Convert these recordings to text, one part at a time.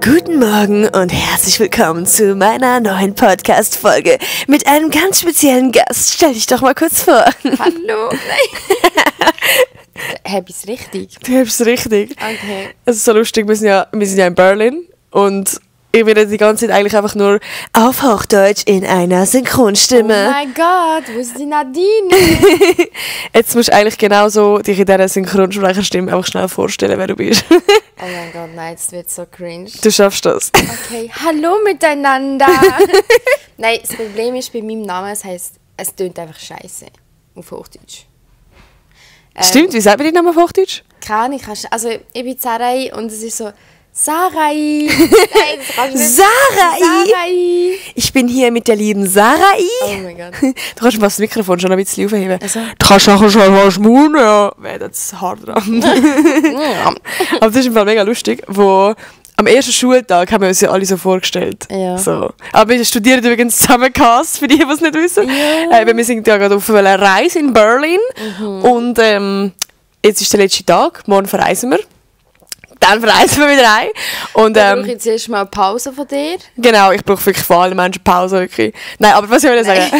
Guten Morgen und herzlich willkommen zu meiner neuen Podcast-Folge mit einem ganz speziellen Gast. Stell dich doch mal kurz vor. Hallo. Hab ich's richtig? Du hast es richtig. Okay. Es ist so lustig, wir sind ja in Berlin und ich werde die ganze Zeit eigentlich einfach nur auf Hochdeutsch in einer Synchronstimme. Oh mein Gott, wo ist die Nadine? Jetzt musst du eigentlich genauso dich in dieser Synchronsprecherstimme einfach schnell vorstellen, wer du bist. Oh mein Gott, nein, das wird so cringe. Du schaffst das. Okay, hallo miteinander. Nein, das Problem ist bei meinem Namen, das heisst, es tönt einfach scheiße auf Hochdeutsch. Stimmt, wie sagt man den Namen auf Hochdeutsch? Keine Ahnung, also ich bin Sarai und es ist so Sarai. Nein, das kannst du nicht. Sarai! Ich bin hier mit der lieben Sarai. Oh mein Gott. Du kannst das Mikrofon schon ein bisschen aufheben. Also? Du kannst auch schon mal schmuren, ja. Wäre das hart dran. Ja. Aber das ist im Fall mega lustig, wo am ersten Schultag haben wir uns ja alle so vorgestellt. Ja. So. Aber wir studieren übrigens zusammen Cast, für die es nicht wissen. Ja. Wir sind ja gerade auf einer Reise in Berlin. Und jetzt ist der letzte Tag, morgen verreisen wir. Dann verreisen wir wieder heim. Und, Ich brauche jetzt erst mal eine Pause von dir. genau, ich brauche wirklich vor allem Menschen Pause. Wirklich. Nein, aber was ich will sagen?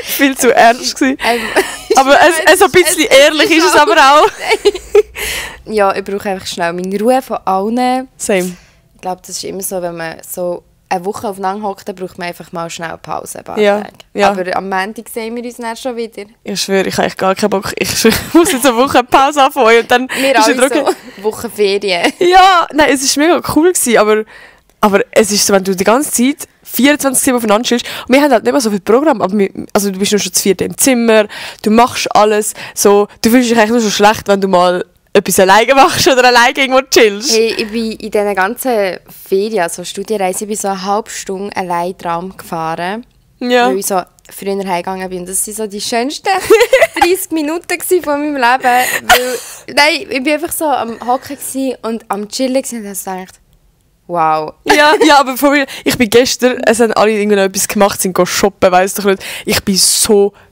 Viel zu ernst gewesen. Aber es ein bisschen ehrlich ist es aber auch. Ja, ich brauche einfach schnell meine Ruhe von allen. Same. Ich glaube, das ist immer so, wenn man so eine Woche aufeinander hockt, dann braucht man einfach mal schnell eine Pause, ein paar Ja, Tage. ja. Aber am Montag sehen wir uns dann schon wieder. Ich schwöre, ich habe echt gar keinen Bock. Ich muss jetzt eine Woche Pause anfangen und dann Wir ist alle wieder okay. so Wochenferien. Ja, nein, es war mega cool gewesen, aber es ist so, wenn du die ganze Zeit 24/7 aufeinander chillst. Und wir haben halt nicht mehr so viel Programm, aber also du bist nur schon zu viert im Zimmer, du machst alles so, du fühlst dich eigentlich nur schon schlecht, wenn du mal etwas alleine machst oder alleine irgendwo chillst. Hey, ich bin in diesen ganzen Ferien, also Studienreise, ich bin so eine halbe Stunde allein Tram gefahren, Ja. weil ich so früher heimgegangen bin. Das waren so die schönsten 30 Minuten von meinem Leben. Weil, nein, ich war einfach so am Hocken und am Chillen und habe gedacht, wow. Ja, aber von mir, ich bin gestern, es haben alle irgendwie noch etwas gemacht, sind shoppen, weiss doch nicht. Ich bin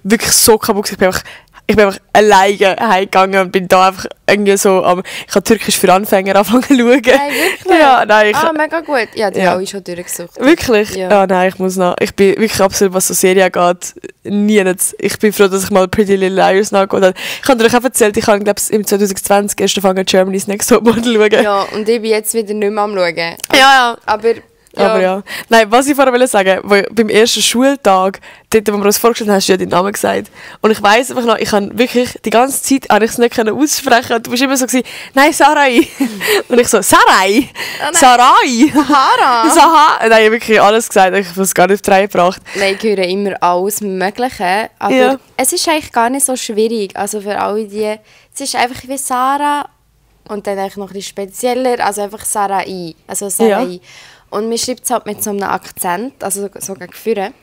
wirklich so kaputt gewesen. Ich bin einfach alleine heimgegangen und bin da einfach irgendwie so ich habe Türkisch für Anfänger angefangen zu schauen. Nein, wirklich? Ja, nein, Mega gut. Ja, die habe ich schon durchgesucht. Wirklich? Ja. Ja, nein, ich muss noch. Ich bin wirklich absolut, was so Serien geht, nie nicht. Ich bin froh, dass ich mal Pretty Little Liars nachgeholt habe. Ich habe dir auch erzählt, ich habe, glaube ich, im 2020 erst angefangen, Germany's Next Topmodel zu schauen. Ja, und ich bin jetzt wieder nicht mehr am Schauen. Ja. Aber Aber ja. Nein, was ich vorher wollte sagen, beim ersten Schultag, dort, wo wir uns vorgestellt haben, hast du ja deinen Namen gesagt. Und ich weiss einfach noch, ich habe wirklich die ganze Zeit ich es nicht aussprechen. Und du bist immer so gewesen, nein, Sarai. Und ich so, Sarai? nein. Sarai? Sahara? Nein, ich habe wirklich alles gesagt, ich habe es gar nicht auf die Reihe gebracht. Nein, ich höre immer alles Mögliche. Aber Ja. es ist eigentlich gar nicht so schwierig. Also für alle die, es ist einfach wie Sarah und dann eigentlich noch ein bisschen spezieller, also einfach Sarai. Also Sarai. Ja. Und man schreibt es halt mit so einem Akzent, also so gegen vorne.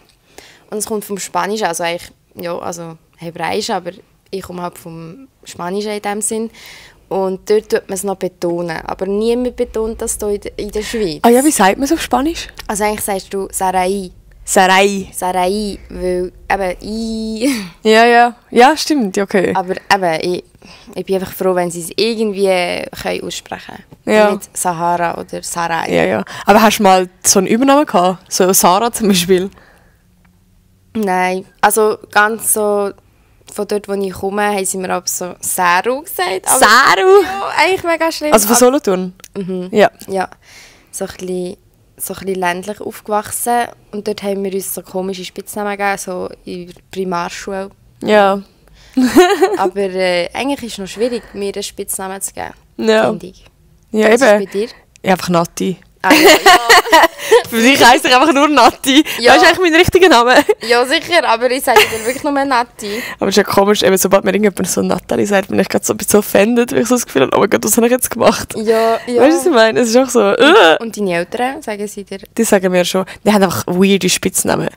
Und es kommt vom Spanischen, also eigentlich, ja, also Hebräisch, aber ich komme halt vom Spanischen in dem Sinn. Und dort tut man es noch betonen. Aber niemand betont das hier in der Schweiz. Ah ja, wie sagt man es auf Spanisch? Also eigentlich sagst du Sarai. Sarai. Sarai, weil eben ich... Ja. Ja, stimmt, ja, okay. Aber eben, ich bin einfach froh, wenn sie es irgendwie können aussprechen können. Ja. Nicht Sahara oder Sarai. Ja. Aber hast du mal so einen Übernamen gehabt? So Sarah zum Beispiel? Nein, also ganz so... Von dort, wo ich komme, haben sie mir aber so Saru gesagt. Aber Saru? ja, eigentlich mega schlimm. Also von Solothurn? Ja. Ja, so ein bisschen ländlich aufgewachsen. Und dort haben wir uns so komische Spitznamen gegeben, so in der Primarschule. Ja. Aber eigentlich ist es noch schwierig, mir einen Spitznamen zu geben, Ja. finde ich. Ja, Was ist bei eben. dir? Ja, einfach Nati. Ah, ja, Für dich heisst ich einfach nur Nati. Ja. Das ist eigentlich mein richtiger Name. ja, sicher, aber ich sage dir wirklich nur Nati. Aber es ist ja komisch, eben, sobald mir irgendjemand so Nathalie sagt, bin ich gerade so ein bisschen offended, weil ich so das Gefühl habe, oh mein Gott, was habe ich jetzt gemacht? Ja. Weißt du, was ich meine? Es ist auch so, Und deine Eltern, sagen sie dir? Die sagen mir schon, die haben einfach weirde Spitznamen.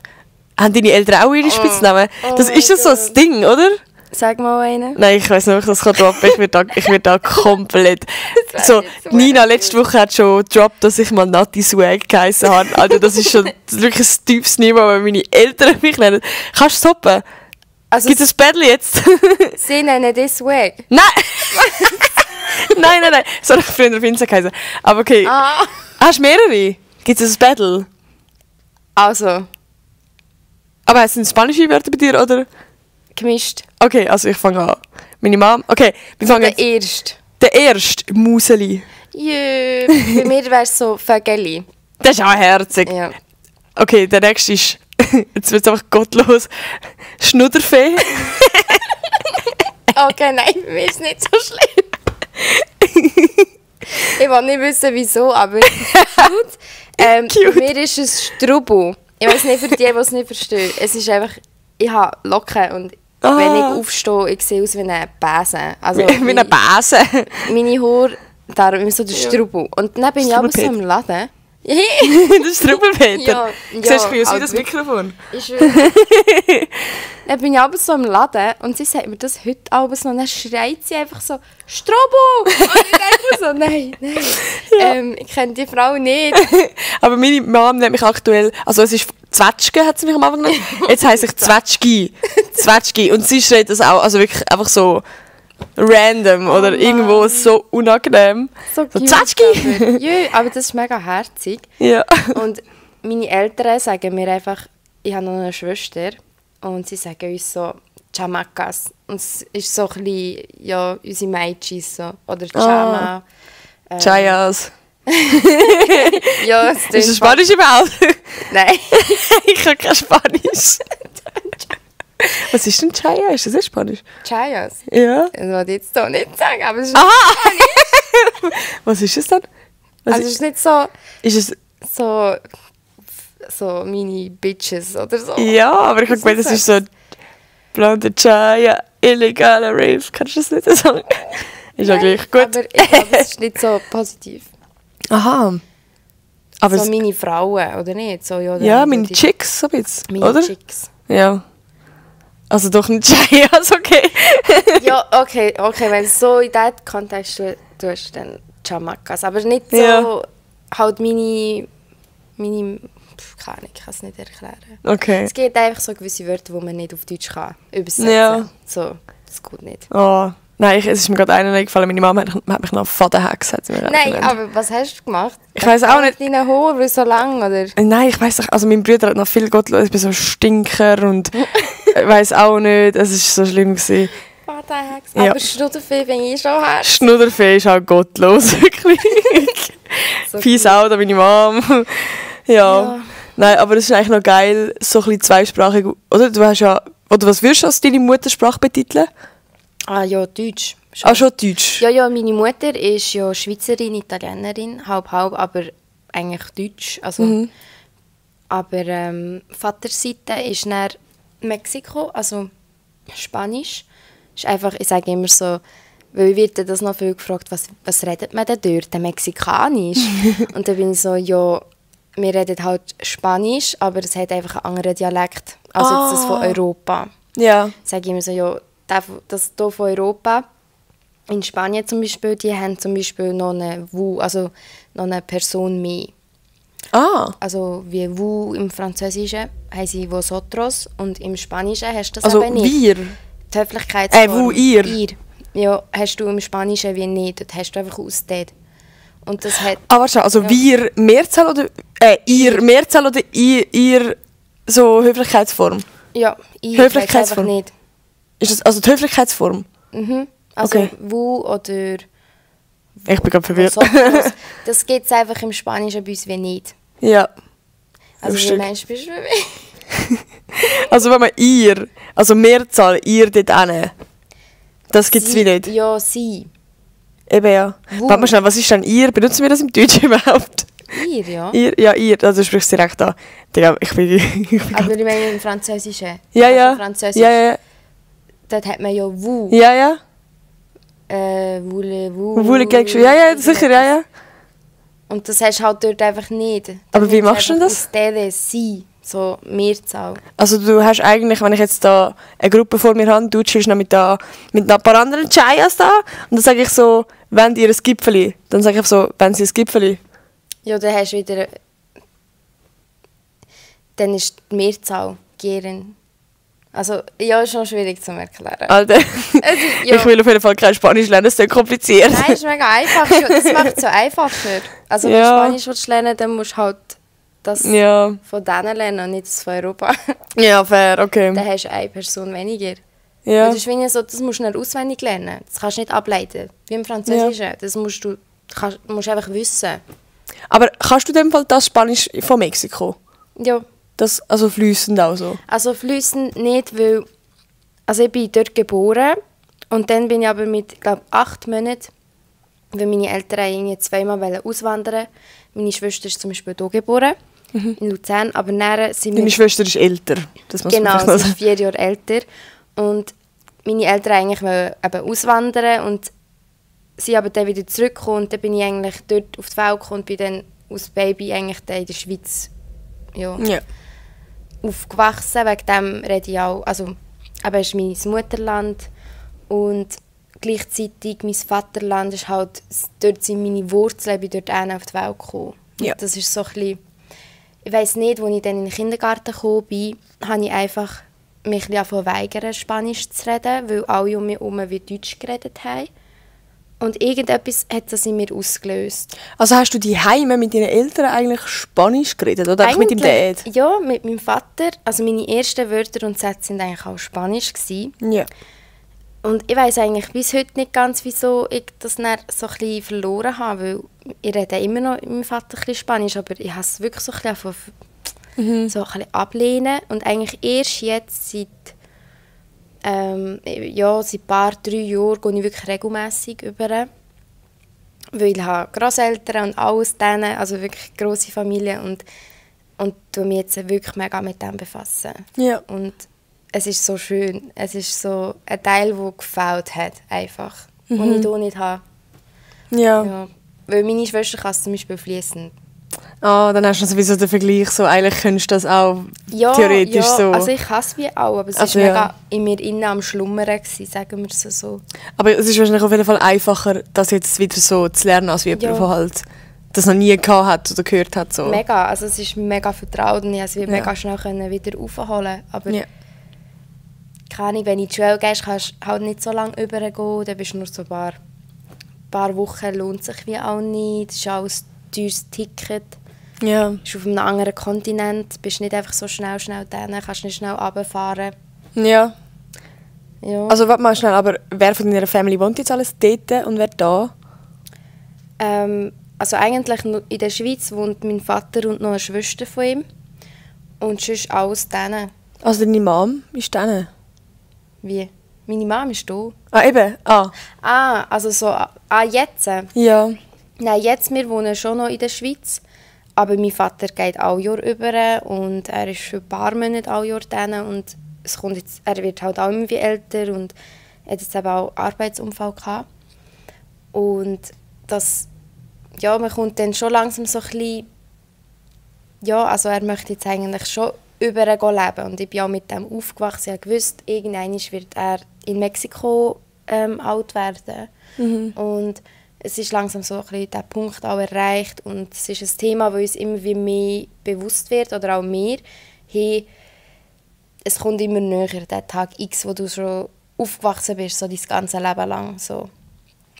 Haben deine Eltern auch weirde Spitznamen? Das Oh ist mein das so ein Ding, oder? Sag mal einen. Nein, ich weiss nicht, ob ich das droppen kann. Ich werd da komplett... So, Nina, letzte Woche hat schon gedroppt, dass ich mal Nati Swag geheissen habe. Also das ist schon wirklich ein tiefes Niveau, wenn meine Eltern mich nennen. Kannst du es toppen? Also, Gibt es ein Battle jetzt? sie nennen das Swag. Nein! Nein. So habe ich früher auf Insta geheißen. Aber okay. Ah. Hast du mehrere? Gibt es ein Battle? Also, Aber sind es spanische Wörter bei dir, oder? gemischt. Okay, also ich fange an. Meine Mom. Okay, wir fangen Der jetzt. erste. Der erste, Museli. Jö, bei mir wäre es so Vögeli. Das ist auch herzig. Ja. Okay, der nächste ist. Jetzt wird es einfach gottlos. Schnudderfee. Okay, nein, bei mir ist es nicht so schlimm. Ich will nicht wissen, wieso, aber gut. Cute. Bei mir ist es Strubu. Ich weiß nicht, für die es nicht verstehen. Es ist einfach, ich habe Locken und wenn ich aufstehe, ich sehe aus wie eine Bäse. Also, Wie eine Base. meine Haare, darum immer so der Strubu. Und dann bin ich aber so im Laden. Das ist Trubelpeter. Ja, Du siehst ein bisschen aus wie also das Mikrofon. Ich schwöre. Dann bin ich abends so im Laden und sie sagt mir das heute abends noch. Und dann schreit sie einfach so, Strobo! Und ich denke so, nein. Ich kenne die Frau nicht. Aber meine Mom nennt mich aktuell, also es ist Zwetschge, hat sie mich am Anfang genannt. Jetzt heisst ich Zwetschgi. Zwetschgi. Und sie schreit das auch, also wirklich einfach so random oder irgendwo so unangenehm. So cute, Zwetschgi! aber, jö, aber das ist mega herzig. Ja. Und meine Eltern sagen mir einfach, ich habe noch eine Schwester und sie sagen uns so Chamacas. Und es ist so ein bisschen, ja, unsere Mädchen so. Oder Chama. Chayas. Ja, es Ist das klingt Spanisch überhaupt? Nein. Ich kann kein Spanisch. Was ist denn Chaya? Ist das Spanisch? Chayas. Ja. Das wollte ich jetzt so nicht sagen, aber es ist, Was ist es dann? Was also es ist nicht so, ist es? so meine Bitches oder so. Ja, aber ich habe gemeint, das ist so blonde Chaya, illegaler Rave. Kannst du das nicht so sagen? Ist ja gleich gut. Aber ich glaube, es ist nicht so positiv. Aha. Aber So es, meine Frauen, oder nicht? So, ja, ja, dann meine die- Chicks, so ein bisschen, Meine oder? Chicks. Ja. Also doch nicht Chayas, okay. Ja, okay, wenn du so in diesem Kontext tust, dann Chamacas. Aber nicht so Ja. halt meine keine Ahnung, ich kann es nicht erklären. Okay. Es gibt einfach so gewisse Wörter, die man nicht auf Deutsch kann übersetzen. Ja. So, das geht nicht. Oh. Nein, es ist mir gerade einer eingefallen. Meine Mama hat mich noch Fadenhex hat sie mir Nein, genannt. aber was hast du gemacht? Ich weiss auch nicht. Deine Haare so lang, oder? Nein, ich weiss nicht. Also mein Bruder hat noch viel gottlos. Ich bin so ein Stinker und ich weiss auch nicht. Es war so schlimm gewesen. Vaterhex. Ja. Aber Schnudderfee finde ich schon hart. Schnudderfee ist auch gottlos, wirklich. So Peace cool. out an meine Mom. Ja. Ja. Nein, aber es ist eigentlich noch geil, so ein bisschen zweisprachig. Oder du hast ja... Oder was würdest du als deine Muttersprache betiteln? Ah ja, Deutsch. Ah, schon Deutsch? Ja, meine Mutter ist ja Schweizerin, Italienerin, halb, aber eigentlich Deutsch. Also, aber Vaterseite ist dann Mexiko, also Spanisch. Ist einfach, ich sage immer so, weil wird dann das noch viel gefragt, was redet man denn dort, Mexikanisch? Und dann bin ich so, ja, wir reden halt Spanisch, aber es hat einfach einen anderen Dialekt als jetzt das von Europa. Ja. Sage ich immer so, ja, das hier von Europa, in Spanien zum Beispiel, die haben zum Beispiel noch eine «vous», also noch eine Person mehr. Ah. Also wie «vous» im Französischen haben sie «vosotros» und im Spanischen hast du das Also eben nicht. wir. Die Höflichkeitsform. «vous», ihr. Ja, hast du im Spanischen wie nicht. Dort hast du einfach ausgedacht. Und das hat... Aber schau, also Ja. wir Mehrzahl oder... ihr Mehrzahl oder ihr so Höflichkeitsform? Ja, ich Höflichkeitsform. einfach nicht. Ist das also die Höflichkeitsform? Also Okay. «vous» oder Ich bin gerade verwirrt. «vosotros», das gibt es einfach im Spanischen bei uns wie nicht. Ja. Also wie Lustig. meinst du, bist du wie? Also wenn man ihr, also Mehrzahl, ihr dort hin, das gibt es wie nicht. Ja, sie. Eben ja. Wo? Warte mal schnell, was ist denn ihr? Benutzen wir das im Deutschen überhaupt? Ihr, ja. Ihr, ja, ihr, also du sprichst direkt an. Digga, ich bin Aber ich meine im Französischen. ja, Also ja. Französisch. Ja. Dort hat man ja «vous». Ja. Voulez-vous. Wohle ja, sicher, ja. Und das hast du halt dort einfach nicht. Aber wie machst du denn das? Ustedes, sie. So Mehrzahl. Also du hast eigentlich, wenn ich jetzt da eine Gruppe vor mir habe, du chillst noch mit noch ein paar anderen Chayas da und dann sage ich so, wenn ihr ein Gipfeli, dann sage ich so, wenn sie ein Gipfeli. Ja, dann hast du wieder... Dann ist die Mehrzahl «quieren». Also, ja, ist schon schwierig zu erklären. Alter, Ja. ich will auf jeden Fall kein Spanisch lernen, das ist sehr kompliziert. Nein, ist mega einfach. Das macht es so einfacher. Also, wenn du Ja. Spanisch willst lernen, dann musst du halt das Ja. von denen lernen und nicht das von Europa. Ja, fair, okay. Dann hast du eine Person weniger. Ja. Das ist wie so, das musst du nicht auswendig lernen. Das kannst du nicht ableiten. Wie im Französischen. Das musst du einfach wissen. Aber kannst du in dem Fall das Spanisch von Mexiko? Ja. Das, also fließend auch so? Also fließend nicht, weil also ich bin dort geboren und dann bin ich aber mit, glaube 8 Monaten, weil meine Eltern irgendwie zweimal auswandern. Meine Schwester ist zum Beispiel hier geboren, in Luzern, aber dann sind Deine Schwester ist älter, das muss man genau, vielleicht noch sie ist sagen. 4 Jahre älter und meine Eltern eigentlich wollen eben auswandern und sie aber dann wieder zurückgekommen und dann bin ich eigentlich dort auf die Welt gekommen und bin dann als Baby eigentlich dann in der Schweiz ja, Ja. aufgewachsen. Wegen dem rede ich auch, also eben ist mein Mutterland und gleichzeitig mein Vaterland ist halt, dort sind meine Wurzeln, ich bin dort auch auf die Welt gekommen. Ja. Das ist so ein bisschen, ich weiss nicht, als ich dann in den Kindergarten gekommen bin, habe ich einfach mich ein bisschen weigern, Spanisch zu reden, weil alle um mich herum wie Deutsch geredet haben. Und irgendetwas hat das in mir ausgelöst. Also hast du die Heime mit deinen Eltern eigentlich Spanisch geredet oder eigentlich mit deinem Dad? Ja, mit meinem Vater. Also meine ersten Wörter und Sätze waren eigentlich auch Spanisch gewesen. Ja. Und ich weiss eigentlich bis heute nicht ganz, wieso ich das dann so ein bisschen verloren habe, weil ich rede immer noch mit meinem Vater ein bisschen Spanisch, aber ich habe es wirklich so ein bisschen, so ein bisschen ablehnen. Und eigentlich erst jetzt, seit ein paar, 3 Jahren, gehe ich wirklich regelmässig über. Weil ich habe Grosseltern und alles denen, also wirklich grosse Familie und tue mich jetzt wirklich mega mit dem befassen. Ja. Und es ist so schön. Es ist so ein Teil, der gefällt hat, einfach. Den ich hier nicht habe. Ja. Ja. Weil meine Schwester kann es zum Beispiel fließend. Ah, dann hast du sowieso den Vergleich, so eigentlich könntest du das auch Ja, theoretisch ja, so. also ich kann es wie auch, aber es war Also, mega ja. in mir innen am Schlummern gewesen, sagen wir es so. Aber es ist wahrscheinlich auf jeden Fall einfacher, das jetzt wieder so zu lernen, als wie jemand, Ja. der halt das noch nie gehabt hat oder gehört hat. So. Mega, also es ist mega vertraut und ich konnte es Ja. mega schnell können wieder aufholen. Aber Ja. keine Ahnung, wenn du in die Schule gehst, kannst du halt nicht so lange übergehen, dann bist du nur so ein paar Wochen, lohnt sich wie auch nicht, es ist alles ein teures Ticket. Ja. Du bist auf einem anderen Kontinent, bist nicht einfach so schnell dann, kannst nicht schnell runterfahren. Ja. Ja. Also warte mal schnell, aber wer von deiner Family wohnt jetzt alles dort und wer da? Also eigentlich nur in der Schweiz wohnt mein Vater und noch eine Schwester von ihm. Und sonst alles denen. Also deine Mom ist dann. Wie? Meine Mama ist da. Ah, eben. Ah. Also so, jetzt? Ja. Nein, jetzt, wir wohnen schon noch in der Schweiz. Aber mein Vater geht all Jahr über und er ist für ein paar Monate all Jahr denen. Und es kommt jetzt, er wird halt auch immer wie älter und hat jetzt eben auch Arbeitsunfall gehabt. Und das, ja, man kommt dann schon langsam so ein bisschen, ja, also er möchte jetzt eigentlich schon überall leben. Und ich bin auch mit dem aufgewachsen. Ich wusste, irgendwann wird er in Mexiko alt werden. Und es ist langsam so ein bisschen der Punkt auch erreicht. Und es ist ein Thema, das uns immer wie mehr bewusst wird, oder auch mir. Hey, es kommt immer näher, der Tag X, wo du schon aufgewachsen bist, so dein ganze Leben lang. So.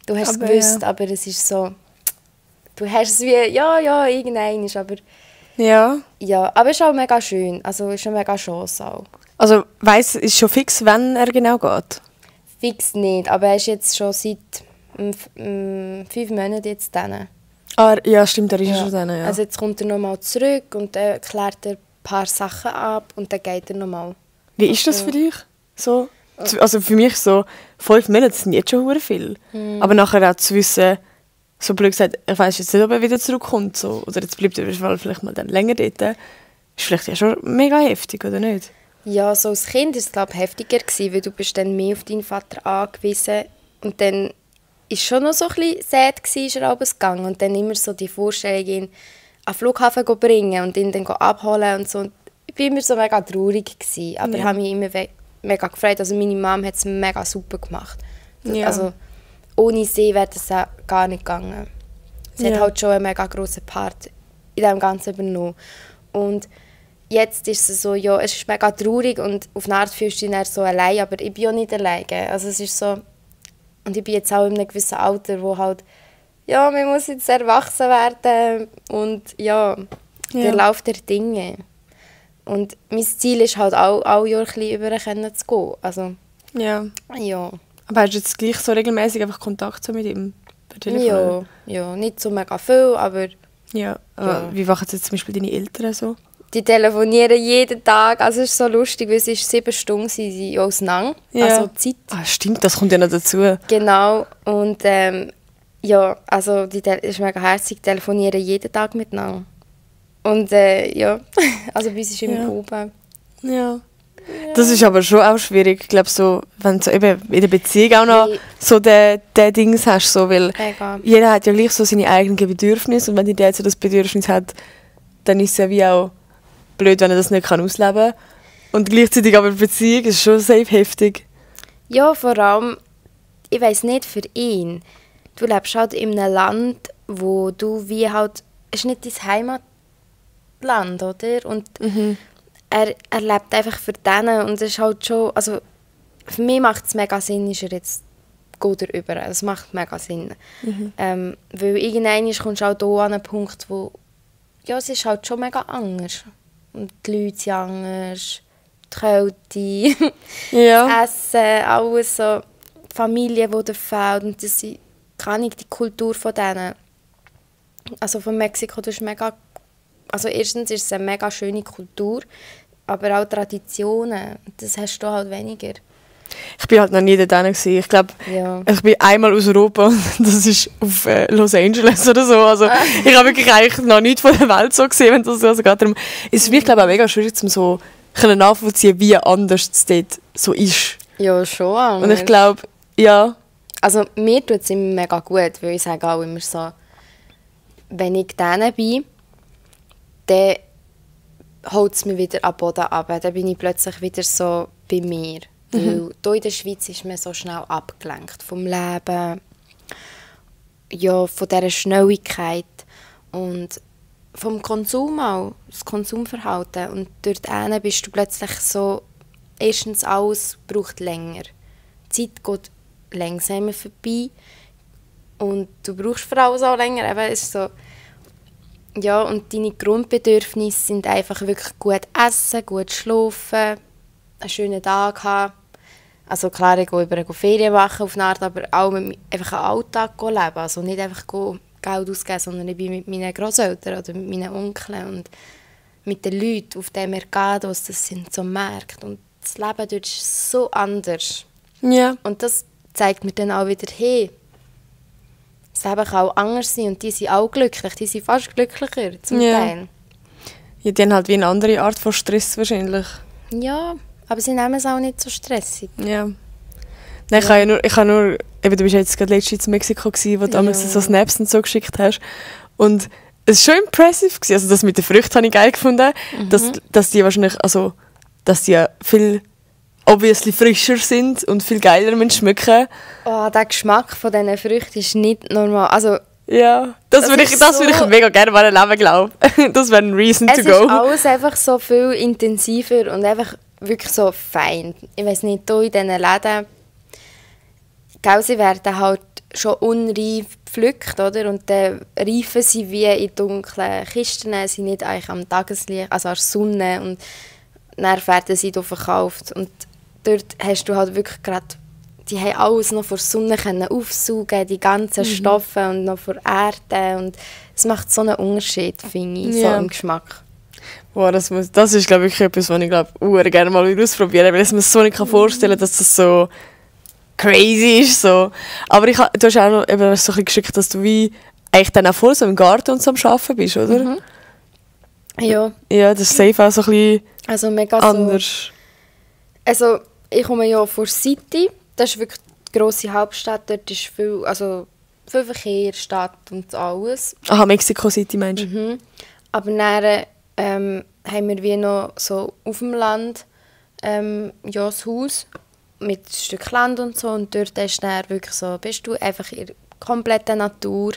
Du hast es Aber gewusst, ja. aber es ist so, du hast es wie, ja, irgendwann ist, aber Ja. ja, aber es ist auch mega schön, also es ist eine mega Chance auch. Also ist schon fix, wann er genau geht? Fix nicht, aber er ist jetzt schon seit 5 Monaten jetzt drin. Ah, ja, stimmt, er ist ja schon dann, ja. Also jetzt kommt er nochmal zurück und dann klärt er ein paar Sachen ab und dann geht er nochmal. Wie ist das für dich? So? Also für mich so, 5 Monate sind jetzt schon verdammt viel. Aber nachher auch zu wissen, so blöd gesagt, ich weiss jetzt nicht, ob er wieder zurückkommt. So. Oder jetzt bleibt er vielleicht mal dann länger dort. Ist vielleicht ja schon mega heftig, oder nicht? Ja, so als Kind war es, glaube ich, heftiger gewesen, weil du bist dann mehr auf deinen Vater angewiesen. Und dann war schon noch so ein bisschen sad, ist er abends gegangen. Und dann immer so die Vorstellung, ihn an den Flughafen zu bringen und ihn dann abholen und so. Und ich war immer so mega traurig gewesen, aber ich habe mich immer mega gefreut. Also meine Mom hat es mega super gemacht. Ja. Also ohne sie wäre das auch gar nicht gegangen. Sie hat Ja. halt schon einen mega grossen Part in dem Ganzen übernommen. Und jetzt ist es so, ja, es ist mega traurig und auf eine Art fühlst du dich dann so allein, aber ich bin ja nicht allein. Also es ist so, und ich bin jetzt auch in einem gewissen Alter, wo halt, ja, man muss jetzt erwachsen werden und ja, der Lauf der Dinge. Und mein Ziel ist halt auch, alle Jahre ein bisschen über zu gehen. Also, ja. Ja. Aber hast du jetzt gleich so regelmäßig einfach Kontakt so mit ihm? Ja, nicht so mega viel, aber... Ja, aber wie machen jetzt zum Beispiel deine Eltern so? Die telefonieren jeden Tag, also es ist so lustig, weil es ist 7 Stunden sie auseinander, also Zeit. Ah, stimmt, das kommt ja noch dazu. Genau, und ja, also es ist mega herzig, telefonieren jeden Tag miteinander. Und ja, also bei uns ist immer oben. Ja. Das ist aber schon auch schwierig, ich glaube so, wenn du so eben in der Beziehung auch noch so den Dings hast, so, weil jeder hat ja gleich so seine eigenen Bedürfnisse und wenn der jetzt so das Bedürfnis hat, dann ist es ja wie auch blöd, wenn er das nicht ausleben kann. Und gleichzeitig aber die Beziehung ist schon safe heftig. Ja, vor allem, ich weiss nicht für ihn, du lebst halt in einem Land, wo du wie halt, es ist nicht dein Heimatland, oder? Und er lebt einfach für denen und es ist halt schon, also für mich macht es mega Sinn, ist er jetzt geht er über. Es macht mega Sinn. Weil irgendwann kommst du auch hier an einen Punkt, wo ja, es ist halt schon mega anders. Und die Leute sind anders, die Kälte, das Essen, alles so, die Familie, die da fehlt und das ist, kann ich, die Kultur von denen. Also von Mexiko, das ist mega, also erstens ist es eine mega schöne Kultur, aber auch Traditionen, das hast du halt weniger. Ich bin halt noch nie dort gewesen. Ich glaube, ich bin einmal aus Europa und das ist auf Los Angeles oder so. Also ich habe wirklich eigentlich noch nichts von der Welt so gesehen, wenn das also geht. Darum ist es für mich, glaube ich, auch mega schwierig, um so nachvollziehen, wie anders es dort so ist. Ja, schon anders. Und ich glaube, ja. Also mir tut es immer mega gut, weil ich sage auch immer so, wenn ich denen bin, dann holt es mich wieder am Boden ab. Dann bin ich plötzlich wieder so bei mir. Weil hier in der Schweiz ist man so schnell abgelenkt vom Leben, ja, von dieser Schnelligkeit und vom Konsum auch, das Konsumverhalten. Und dort bist du plötzlich so, erstens alles braucht länger. Die Zeit geht langsamer vorbei und du brauchst vor allem auch länger. Eben, es ist so, ja, und deine Grundbedürfnisse sind einfach wirklich gut essen, gut schlafen, einen schönen Tag haben. Also klar, ich gehe über Ferien machen auf eine Art, aber auch einfach einen Alltag leben. Also nicht einfach Geld ausgeben, sondern ich bin mit meinen Grosseltern oder mit meinen Onkeln und mit den Leuten auf dem Mercados, das sind so Märkte. Und das Leben dort ist so anders. Ja. Und das zeigt mir dann auch wieder, hey, das Leben kann auch anders sein und die sind auch glücklich, die sind fast glücklicher zum Teil. Ja, die haben halt wie eine andere Art von Stress wahrscheinlich. Ja, aber sie nehmen es auch nicht so stressig. Ja. Nein, ich habe nur, eben, du bist jetzt gerade letztens in Mexiko gewesen, wo du damals so Snaps und so geschickt hast. Und es war schon impressive gewesen. Also das mit den Früchten habe ich geil gefunden, dass die wahrscheinlich, also dass die viel obviously frischer sind und viel geiler schmecken. Oh, der Geschmack von diesen Früchten ist nicht normal. Also, ja, das würde ich mega gerne mal erleben, glaube ich. Das wäre ein Reason to go. Es ist alles einfach so viel intensiver und einfach wirklich so fein. Ich weiss nicht, hier in diesen Läden, sie werden halt schon unreif gepflückt, oder? Und dann reifen sie wie in dunklen Kisten, sie sind nicht eigentlich am Tageslicht, also an der Sonne, und dann werden sie hier verkauft. Und dort hast du halt wirklich gerade, die haben alles noch vor der Sonne können aufsaugen, die ganzen Stoffe und noch vor Erde, und es macht so einen Unterschied, finde ich, so im Geschmack. Wow, das ist, glaube ich, etwas, was ich gerne mal ausprobieren würde, weil ich mir so nicht vorstellen kann, dass das so crazy ist. So. Aber du hast auch noch eben so ein bisschen geschickt, dass du wie eigentlich dann auch voll so im Garten und so am Arbeiten bist, oder? Ja. Ja, das ist safe auch so ein bisschen mega anders. So, also ich komme ja von City, das ist wirklich die grosse Hauptstadt, dort ist viel Verkehr, Stadt und alles. Aha, Mexico City meinst du? Aber dann haben wir wie noch so auf dem Land das Haus mit einem Stück Land und so, und dort ist dann wirklich so, bist du einfach in der kompletten Natur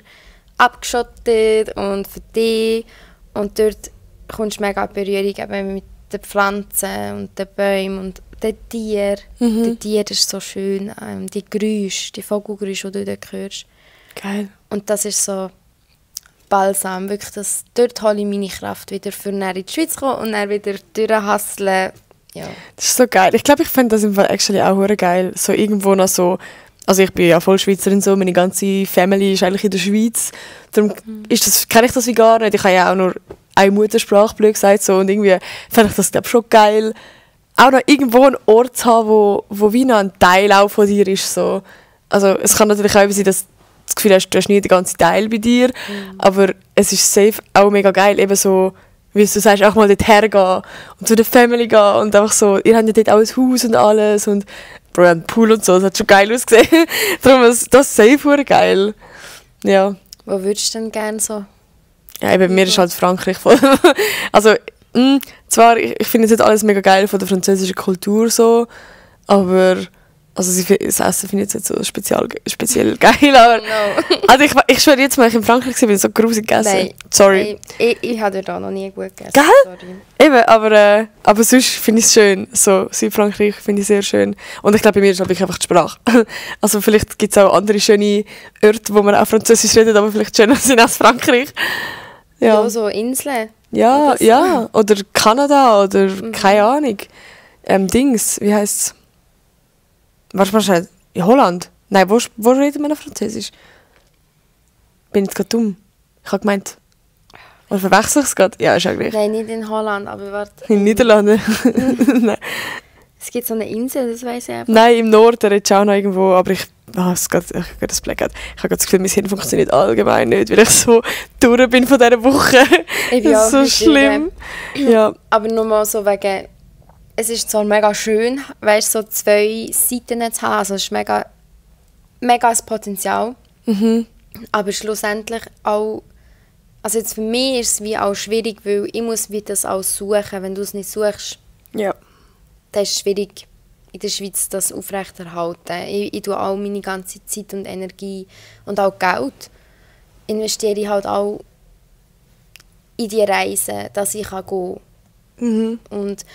abgeschottet und für dich, und dort kommst du mega in Berührung eben mit den Pflanzen und den Bäumen und den Tieren. Die Tiere ist so schön, die Geräusche, die Vogelgeräusche, die du dort hörst. Geil. Und das ist so Balsam, wirklich, dort hole ich meine Kraft wieder, für dann in die Schweiz zu kommen und dann wieder durchhasseln. Ja. Das ist so geil. Ich glaube, ich finde das im Fall actually auch hure geil. So irgendwo noch so, also ich bin ja voll Schweizerin, so, meine ganze Family ist eigentlich in der Schweiz. Darum kenne ich das wie gar nicht. Ich habe ja auch nur eine Muttersprache, blöd gesagt, so, und irgendwie fände ich das, glaube schon geil, auch noch irgendwo einen Ort zu haben, wo wie noch ein Teil auch von dir ist. So. Also es kann natürlich auch sein, dass das Gefühl hast, du hast nie den ganzen Teil bei dir, aber es ist safe auch mega geil, eben so, wie du sagst, auch mal dort hergehen und zu der Family gehen und einfach so, ihr habt ja dort auch ein Haus und alles und Bro, ein Pool und so, das hat schon geil ausgesehen. Darum ist das safe hure geil. Ja. Wo würdest du denn gerne so? Ja, eben, bei mir ist halt Frankreich voll. Also, zwar, ich finde es jetzt alles mega geil von der französischen Kultur so, aber also das Essen finde ich jetzt nicht so speziell geil, aber also ich schwöre jetzt mal, ich in Frankreich war, bin ich so grusig gegessen. Nein, sorry. Ich habe dort auch noch nie gut gegessen. Geil? Sorry. Eben, aber sonst finde ich es schön. So, Südfrankreich finde ich sehr schön. Und ich glaube, bei mir ist halt wirklich einfach die Sprache. Also vielleicht gibt es auch andere schöne Orte, wo man auch Französisch redet, aber vielleicht schöner sind als Frankreich. Ja, so Inseln. Ja, oder so. Ja. Oder Kanada oder keine Ahnung. Dings, wie heisst es? Warte, in Holland? Nein, wo redet man noch Französisch? Bin jetzt gerade dumm. Ich habe gemeint... Oder verwechsel ich es gerade? Ja, ist eigentlich... Nein, nicht in Holland, aber warte... In Niederlanden? Nein. Es gibt so eine Insel, das weiss ich einfach. Nein, im Norden redet auch noch irgendwo, aber ich habe das Blackout. Ich habe das Gefühl, mein Hirn funktioniert allgemein nicht, weil ich so durch bin von dieser Woche. Ich bin das ist so schlimm. Ja. Aber nur mal so wegen... Es ist zwar mega schön, weißt, so 2 Seiten zu haben, also es ist mega das Potenzial. Aber schlussendlich auch, also jetzt für mich ist es wie auch schwierig, weil ich muss wie das auch suchen. Wenn du es nicht suchst, Ja. dann ist es schwierig, in der Schweiz das aufrechterhalten. Ich tue auch meine ganze Zeit und Energie und auch Geld investiere ich halt auch in die Reise, dass ich gehen kann. Und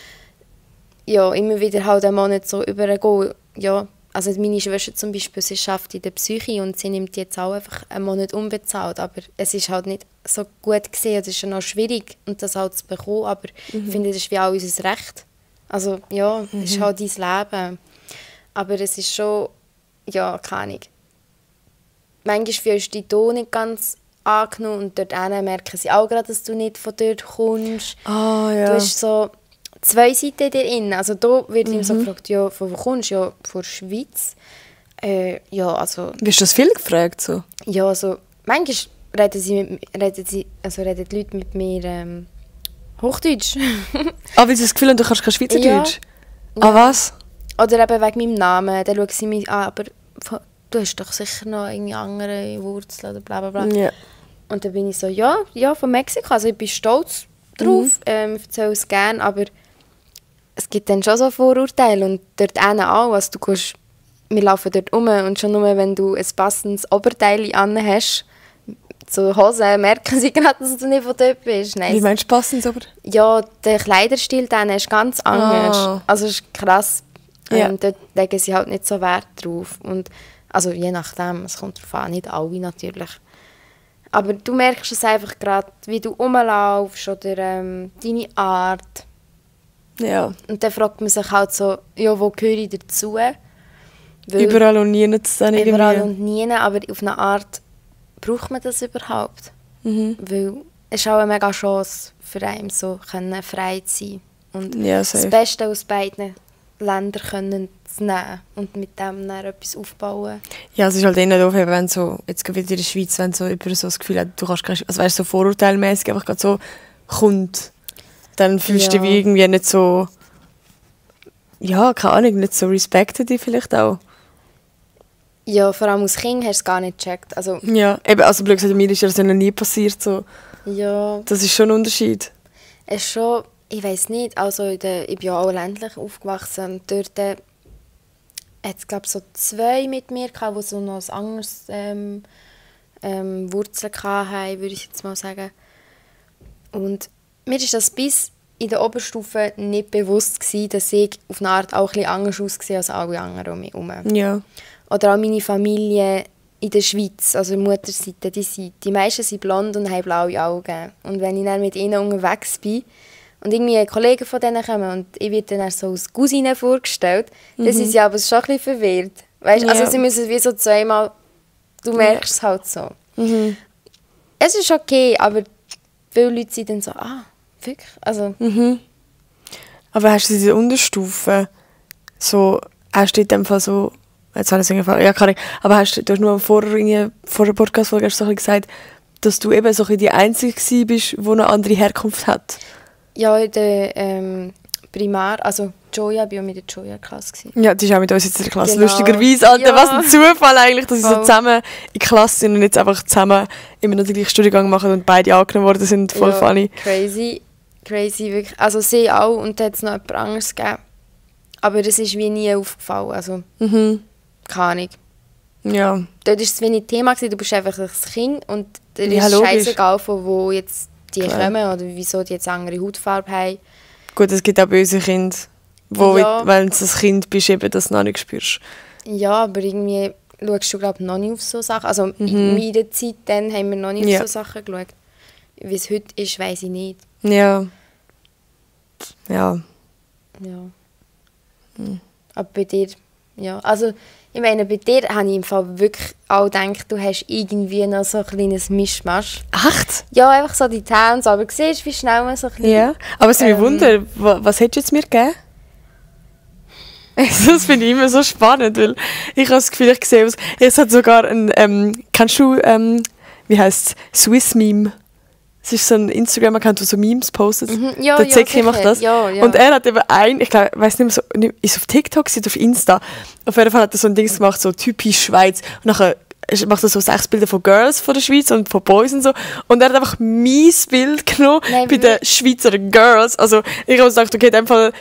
ja, immer wieder halt einen Monat so übergehen. Ja, also meine Schwester zum Beispiel, sie arbeitet in der Psyche und sie nimmt jetzt auch einfach einen Monat unbezahlt. Aber es ist halt nicht so gut gesehen, es ist schon auch schwierig, und das halt zu bekommen. Aber ich finde, das ist wie auch unser Recht. Also ja, es ist halt dein Leben. Aber es ist schon, ja, keine Ahnung. Manchmal fühlst du dich hier nicht ganz angenommen und dort merken sie auch gerade, dass du nicht von dort kommst. Ah, ja. Du hast so 2 Seiten dir. Also da wird ihm so gefragt, ja, von wo kommst du? Ja, von der Schweiz. Ja, also... Wirst du das viel gefragt? So? Ja, also manchmal reden die Leute mit mir Hochdeutsch. Weil sie das Gefühl haben, du kannst kein Schweizerdeutsch? Ja. Ah, was? Oder eben wegen meinem Namen. Dann schauen sie mich an, aber du hast doch sicher noch irgendwie andere Wurzeln oder bla bla bla. Ja. Und dann bin ich so, ja, von Mexiko. Also ich bin stolz drauf, ich erzähle es gerne, aber es gibt dann schon so Vorurteile und dort auch. Also du kannst, wir laufen dort rum und schon nur, wenn du ein passendes Oberteil an hast, so Hosen, merken sie gerade, dass du nicht von dort bist. Nein, Wie meinst du passend aber? ja, der Kleiderstil dann ist ganz anders. Also es ist krass. Ja. Dort legen sie halt nicht so Wert drauf. Und, also je nachdem, es kommt darauf an, nicht alle natürlich. Aber du merkst es einfach gerade, wie du rumlaufst oder deine Art. Ja. Und dann fragt man sich halt so, ja, wo gehöre ich dazu? Weil Überall und nie dann irgendwie. überall und nie, aber auf eine Art braucht man das überhaupt. Weil es ist auch eine mega Chance für einen, so können frei zu sein. Und Ja, das safe. Beste aus beiden Ländern können zu nehmen und mit dem dann etwas aufbauen. Ja, es ist halt eher doof, wenn so, jetzt gerade wieder in der Schweiz, wenn so über so das Gefühl hat, du kannst keine, also weißt du, so vorurteilmäßig einfach gerade so kommt, dann fühlst du dich wie irgendwie nicht so, ja, keine Ahnung, nicht so respected vielleicht auch. Ja, vor allem als Kind hast du es gar nicht gecheckt. Also, Ja, eben, also blöd gesagt, mir ist ja das noch nie passiert, so. ja, Das ist schon ein Unterschied. es ist schon, ich weiß nicht, also ich bin ja auch ländlich aufgewachsen und dort hat es, glaube ich, so 2 mit mir gehabt, die so noch ein anderes Wurzeln hatten, würde ich jetzt mal sagen. Und mir ist das bis in der Oberstufe nicht bewusst gewesen, dass ich auf eine Art auch ein bisschen anders aussehe als alle anderen um mich herum. Ja. Oder auch meine Familie in der Schweiz, also die Mutterseite, die meisten sind blond und haben blaue Augen. Und wenn ich dann mit ihnen unterwegs bin und irgendwie Kollegen von denen kommen und ich werde dann so als Cousine vorgestellt, dann sind sie aber schon ein bisschen verwirrt. Weißt? Ja. Also sie müssen wie so zweimal, du merkst es halt so. Mhm. Es ist okay, aber viele Leute sind dann so, wirklich? Also, Aber hast du diese Unterstufe so, hast du in dem Fall so, jetzt habe ich es irgendwie, ja, keine Ahnung, aber du hast nur vor der Podcast-Folge so ein bisschen gesagt, dass du eben so ein bisschen die Einzige gewesen bist, die eine andere Herkunft hat. ja, in der Primar, also Joya, ich war mit der Joya-Klasse. Ja, die ist auch mit uns jetzt in der Klasse. Genau. Lustigerweise, Alter, Ja. was ein Zufall eigentlich, dass sie so Voll. zusammen in Klasse sind und jetzt einfach zusammen immer noch den gleichen Studiengang machen und beide angenommen worden sind. Voll funny. Crazy, wirklich. Also sie auch und da hat es noch jemand anderes gegeben. Aber das ist wie nie aufgefallen, also keine Ahnung. Ja. Dort war es wenig Thema, du bist einfach ein Kind und dir Ja, ist logisch. scheißegal, von wo jetzt die Klar. kommen oder wieso die jetzt andere Hautfarbe haben. Gut, es gibt auch böse Kinder, wo, Ja. wenn du ein Kind bist, eben das noch nicht spürst. Ja, aber irgendwie schaust du, glaube ich, noch nicht auf so Sachen. Also in meiner Zeit dann haben wir noch nicht Ja. auf so Sachen geschaut. Wie es heute ist, weiss ich nicht. Ja. Ja. Ja. Aber bei dir, ja. Also, ich meine, bei dir habe ich im Fall wirklich auch gedacht, du hast irgendwie noch so ein kleines Mischmasch. Echt? Ja, einfach so die Tanz, aber siehst du, wie schnell man so ein bisschen... Ja. Aber es ist mir Wunder, was hättest du jetzt mir gegeben? Das finde ich immer so spannend, weil ich habe das Gefühl, ich sehe aus. Es hat sogar ein, kennst du, wie heisst es, Swiss Meme? Es ist so ein Instagram-Account, der so Memes postet. Ja, der ja, Zeki macht sicher. das. Ja, ja. Und er hat eben ich glaube, ich weiß nicht mehr so, ist auf TikTok, ist auf Insta. Auf jeden Fall hat er so ein Ding gemacht, so typisch Schweiz. Und nachher macht er so 6 Bilder von Girls von der Schweiz und von Boys und so. Und er hat einfach mein Bild genommen Nein, bei den Schweizer Girls. Also ich habe gedacht, okay, in dem Fall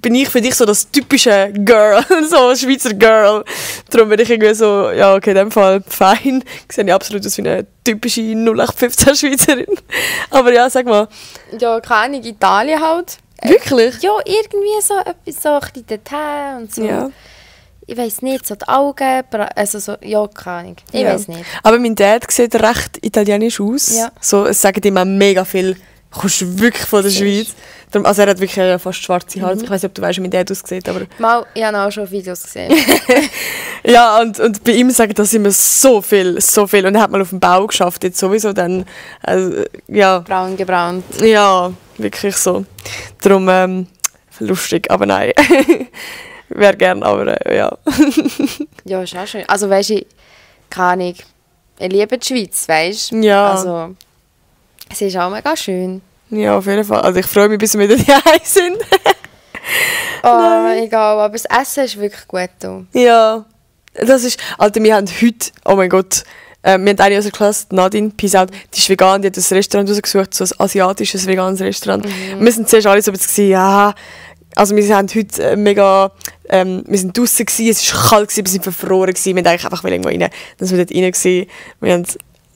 bin ich für dich so das typische Girl, so ein Schweizer Girl. Darum bin ich irgendwie so, ja, okay, in dem Fall fein. Ich sehe absolut aus wie eine typische 0815 Schweizerin. Aber ja, sag mal. Ja, keine Ahnung, Italien halt. Wirklich? Ja, irgendwie so etwas, so ein bisschen Detail und so. Ja. Ich weiss nicht, so die Augen, also so, ja, keine Ahnung. Ich Ja. weiss nicht. Aber mein Dad sieht recht italienisch aus. Ja. So, es sagen immer mega viel. Du kommst wirklich von der Siehst. Schweiz. Darum, also er hat wirklich fast schwarze Haare. Ich weiß nicht, ob du weißt, wie mein Dad aussieht. Aber Mal, ich habe auch schon Videos gesehen. ja, und bei ihm sagen das immer so viel. Und er hat mal auf dem Bau geschafft, jetzt sowieso dann. Also, ja. Braun gebrannt. Ja, wirklich so. Darum, lustig, aber nein. Wäre gern, aber ja. Ja, ist auch schön. Also weißt du, keine Ahnung. Ich liebe die Schweiz, weißt du? Ja. Also, es ist auch mega schön. Ja, auf jeden Fall. Also ich freue mich, bis wir wieder daheim sind. Oh, egal, aber das Essen ist wirklich gut da. Ja, das ist... Alter, wir haben heute... Oh mein Gott. Wir haben eine aus der Klasse, Nadine, Peace out, die ist vegan, die hat ein Restaurant rausgesucht, so ein asiatisches, veganes Restaurant. Und wir sind zuerst alle so ein bisschen, ja... Also wir haben heute mega... wir sind draussen gewesen, es war kalt gewesen, wir sind verfroren gewesen, wir wollten eigentlich einfach irgendwo rein. Dann sind wir dort rein gewesen. Wir haben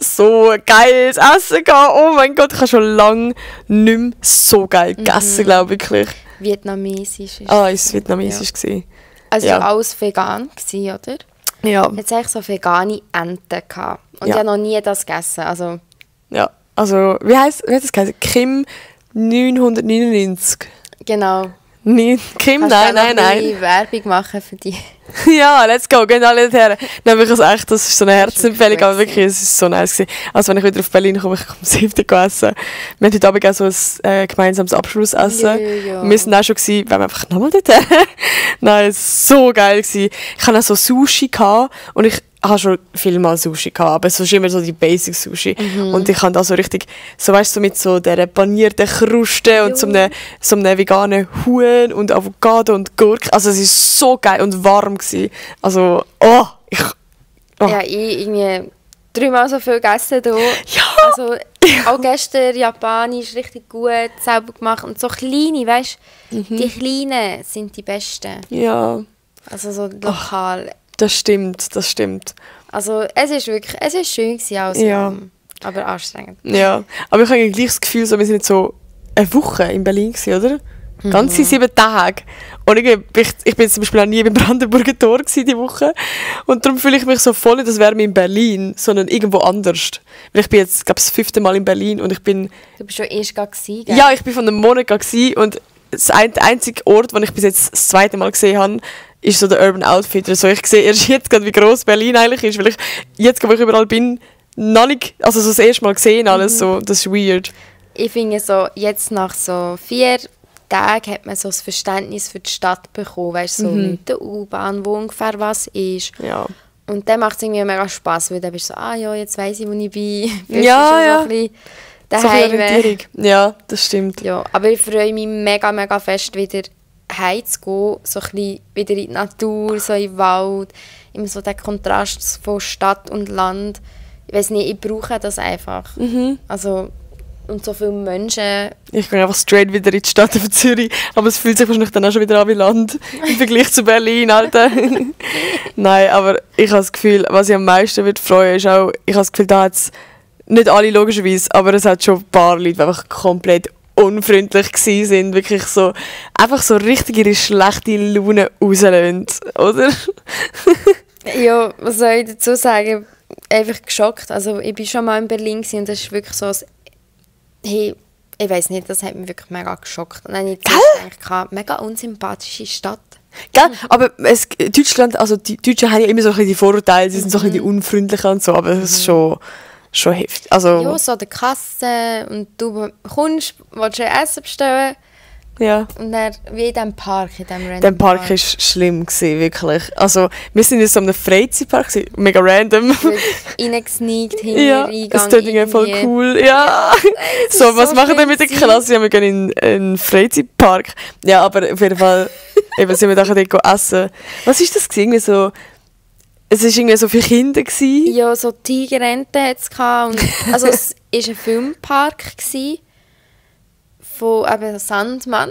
so geiles Essen gehabt. Oh mein Gott, ich habe schon lange nicht mehr so geil gegessen, glaube ich, wirklich. Vietnamesisch ist Es war vietnamesisch. gewesen. Also ja. alles vegan gewesen, oder? Ja. Jetzt habe ich so vegane Enten gehabt. Und Ja. ich habe noch nie das gegessen. Also, Ja, also, wie heißt das geheißen? Kim 999. genau. Kim, Kannst nein, du auch nein, noch ein nein. bisschen Werbung machen für dich? Ja, let's go, gehen alle her. Nein, wirklich, echt, das ist so eine Herzempfehlung, gut aber wirklich, es ist so nice gewesen. Also, wenn ich wieder auf Berlin komme, ich komme safe essen. Wir haben heute Abend auch so ein gemeinsames Abschlussessen. Ja. Und wir sind auch schon gewesen, wenn wir einfach nochmal dort her. Nein, es war so geil gewesen. Ich hatte auch so Sushi gehabt und ich habe schon viel mal Sushi gehabt, aber es ist immer so die Basic Sushi. Und ich habe da so richtig, so weißt du, so mit so dieser panierten Kruste und so einem veganen Huhn und Avocado und Gurke. Also es ist so geil und warm gewesen. Also, oh. Ja, ich irgendwie 3-mal so viel gegessen hier. Ja. Also, auch gestern Japanisch richtig gut selber gemacht. Und so kleine, weißt du, die Kleinen sind die besten. Ja, Also so lokal. das stimmt. Also es ist schön gewesen, alles Ja. aber anstrengend. Ja, aber ich habe gleich das Gefühl, so, wir sind jetzt so eine Woche in Berlin gewesen, oder? Ganze 7 Tage. Und ich bin zum Beispiel auch nie beim Brandenburger Tor diese Woche. Und darum fühle ich mich so voll, das wäre mir in Berlin, sondern irgendwo anders. Weil ich bin jetzt, glaube ich, das 5. Mal in Berlin und ich bin... Du bist schon erst gewesen, gell? Ja, ich bin von einem Monat gewesen und der einzige Ort, den ich bis jetzt das 2. Mal gesehen habe, ist so der Urban Outfitter. Also ich sehe erst jetzt gerade, wie gross Berlin eigentlich ist, weil ich jetzt, wo ich überall bin, noch nicht, also so das erste Mal gesehen alles, so, das ist weird. Ich finde so, jetzt nach so 4 Tagen hat man so das Verständnis für die Stadt bekommen, weißt du, so mit der U-Bahn, wo ungefähr was ist. Ja. Und dann macht es irgendwie mega Spass, weil dann bist du so, ja, jetzt weiss ich, wo ich bin. Ja, so ein bisschen so daheim. eine Orientierung. Ja, das stimmt. Ja, aber ich freue mich mega, mega fest, wieder heimzugehen, so ein bisschen wieder in die Natur, so in den Wald, immer so der Kontrast von Stadt und Land. Ich weiss nicht, ich brauche das einfach. Also, und so viele Menschen. Ich gehe einfach straight wieder in die Stadt von Zürich, aber es fühlt sich wahrscheinlich dann auch schon wieder an wie Land im Vergleich zu Berlin, Alter. Nein, aber ich habe das Gefühl, was ich am meisten würde freuen, ist auch, ich habe das Gefühl, da hat es nicht alle logischerweise, aber es hat schon ein paar Leute, die einfach komplett unfreundlich gewesen sind, wirklich so, einfach so richtig ihre schlechte Laune rauslösen, oder? Ja, was soll ich dazu sagen? Einfach geschockt. Also ich war schon mal in Berlin und das ist wirklich so, hey, ich weiss nicht, das hat mich wirklich mega geschockt. Und dann habe ich gedacht, mega unsympathische Stadt. Gell? Aber Deutschland, also die Deutschen haben ja immer so ein bisschen die Vorurteile, sie sind so ein bisschen die Unfreundlichen und so, aber das ist schon heftig. Also, Ja, so an der Kasse und du kommst, willst du Essen bestellen ja. und dann wie in diesem Park, in diesem random Der Park war schlimm, wirklich. Also, wir sind in so einem Freizeitpark, mega random. Reingesneakt, Ja, es tut irgendwie voll cool. Ja, so, was machen wir mit der Klasse? Ja, wir gehen in einen Freizeitpark. Ja, aber auf jeden Fall eben, sind wir nachher dort essen. Was war das? Irgendwie so, es war irgendwie so für Kinder. Ja, so Tigerenten hat es gehabt. Also es war ein Filmpark gewesen, von eben Sandmann.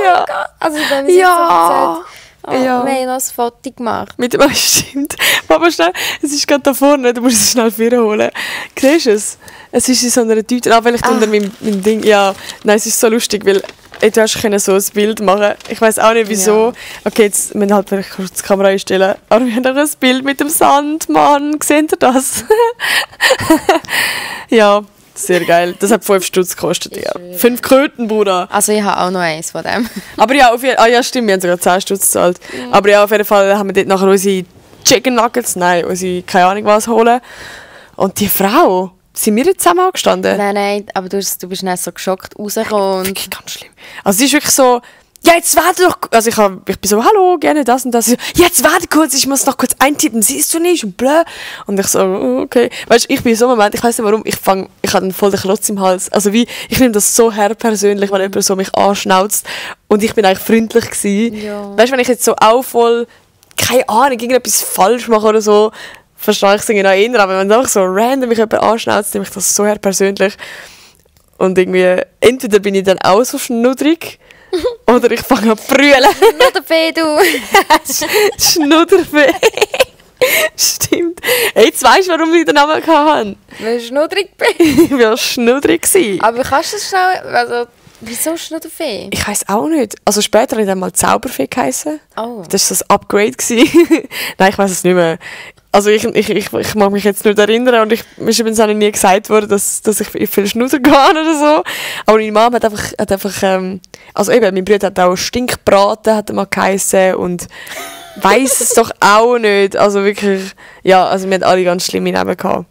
Ja. Also wenn man Ja. so erzählt, Ja. wir haben noch ein Foto gemacht. Mit dem, stimmt. Mama, schnell, es ist gerade da vorne, du musst es schnell vorholen. Siehst du es? Es ist in so einer deutschen, vielleicht unter meinem Ding, ja. Nein, es ist so lustig, weil du hast so ein Bild machen. Ich weiss auch nicht, wieso. Ja. Okay, jetzt müssen wir halt vielleicht kurz die Kamera einstellen. Aber wir haben auch ein Bild mit dem Sandmann. Seht ihr das? Ja, sehr geil. Das hat 5 Stutz gekostet. Ja. 5 Kröten, Bruder. Also ich habe auch noch eins von dem. Aber ja, ja, stimmt, wir haben sogar 10 Stutz gezahlt. Aber ja, auf jeden Fall haben wir dort nachher unsere Chicken Nuggets, nein, unsere, keine Ahnung was, holen. Und die Frau, sind wir jetzt zusammen angestanden? Nein, aber du bist nicht so geschockt rausgekommen. Wirklich ganz schlimm. Also sie ist wirklich so, ja, jetzt warte doch. Also ich bin so, hallo, gerne das und das. Sie so, ja, jetzt warte kurz, ich muss noch kurz eintippen, siehst du nicht und blö. Und ich so, okay. Weißt du, ich bin in so einem Moment, ich weiss nicht warum, ich habe dann voll den Klotz im Hals. Also wie, ich nehme das so her persönlich, wenn jemand so mich anschnauzt und ich bin eigentlich freundlich gewesen. Ja. Weißt du, wenn ich jetzt so auch voll, keine Ahnung, irgendetwas falsch mache oder so, verstehe ich es irgendwie noch eher, aber wenn einfach so random mich jemand anschnauzt, nehme ich das so her persönlich. Und irgendwie, entweder bin ich dann auch so schnuddrig, oder ich fange an zu brüllen. Schnudderfee, du! Schnudderfee. Stimmt. Hey, jetzt weisst du, warum ich den Namen hatte. Weil du schnuddrig bist. Ich war schnuddrig. Aber kannst du das schnell... Also, wieso Schnudderfee? Ich weiss auch nicht. Also später hat er mal Zauberfee geheißen. Oh. Das war das Upgrade. Nein, ich weiss es nicht mehr. Also ich mag mich jetzt nicht erinnern und mir ist übrigens auch noch nie gesagt worden, dass ich viel Schnudder gehe oder so. Aber meine Mama hat einfach also eben, mein Bruder hat auch Stinkbraten, hat er mal geheißen und weiss es doch auch nicht. Also wirklich, ja, also wir hatten alle ganz schlimme Namen gehabt.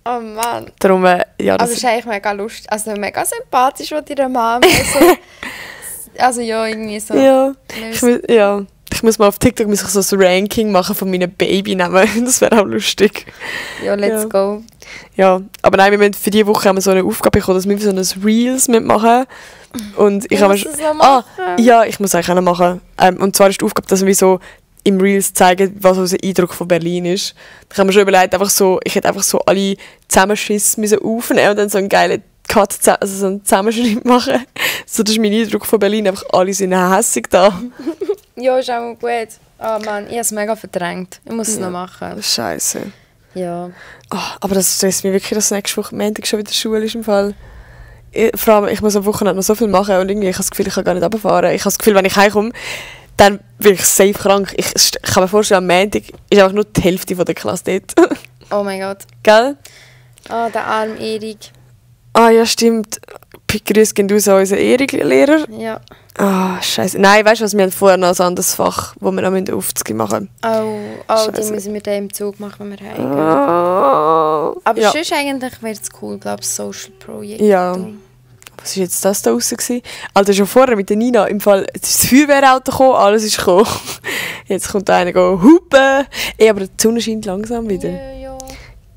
Oh Mann. Darum, ja, das Also es ist eigentlich mega lustig, also mega sympathisch, was deine Mama so... Also ja, irgendwie so... Ja, ich muss mal auf TikTok so ein Ranking machen von meinen Babynamen. Das wäre auch lustig. Ja, let's go. Ja, aber nein, für diese Woche haben wir so eine Aufgabe bekommen, dass wir so ein Reels machen. Und ich habe ja, ich muss eigentlich auch noch machen. Und zwar ist die Aufgabe, dass wir so im Reels zeigen, was unser Eindruck von Berlin ist. Da haben wir schon überlegt, ich hätte einfach so alle Zusammenschüsse aufnehmen und dann so einen geilen Cut, also so einen Zusammenschnitt machen. So, das ist mein Eindruck von Berlin, einfach alle sind hässig da. Ja, ist auch gut. Oh Mann, ich habe es mega verdrängt. Ich muss es noch machen. Scheiße. Ja. Oh, aber das stresst mich wirklich, dass nächste Woche Montag schon wieder Schule ist im Fall. vor allem, ich muss am Wochenende noch so viel machen und irgendwie, ich habe das Gefühl, ich kann gar nicht runterfahren. Ich habe das Gefühl, wenn ich heimkomme, dann bin ich safe krank. Ich kann mir vorstellen, am Montag ist einfach nur die Hälfte von der Klasse dort. Oh mein Gott. Gell? Oh, der arme Erik. Ah ja, stimmt. Grüße gehen raus an unseren Erik-Lehrer. Ja. Ah, scheiße. Nein, weißt du was, wir haben vorher noch ein anderes Fach, wo wir noch Aufzüge machen Oh, die Scheisse. müssen wir dann im Zug machen, wenn wir heimgehen. Ah, Aber ja. sonst eigentlich wäre es cool, glaube ich, Social Projekt. Ja. Was war jetzt das da draussen gewesen? Alter, schon vorher mit der Nina, im Fall, jetzt ist das Feuerwehrauto gekommen, alles ist gekommen. Jetzt kommt einer go hupen. Aber die Sonne scheint langsam wieder. Ja.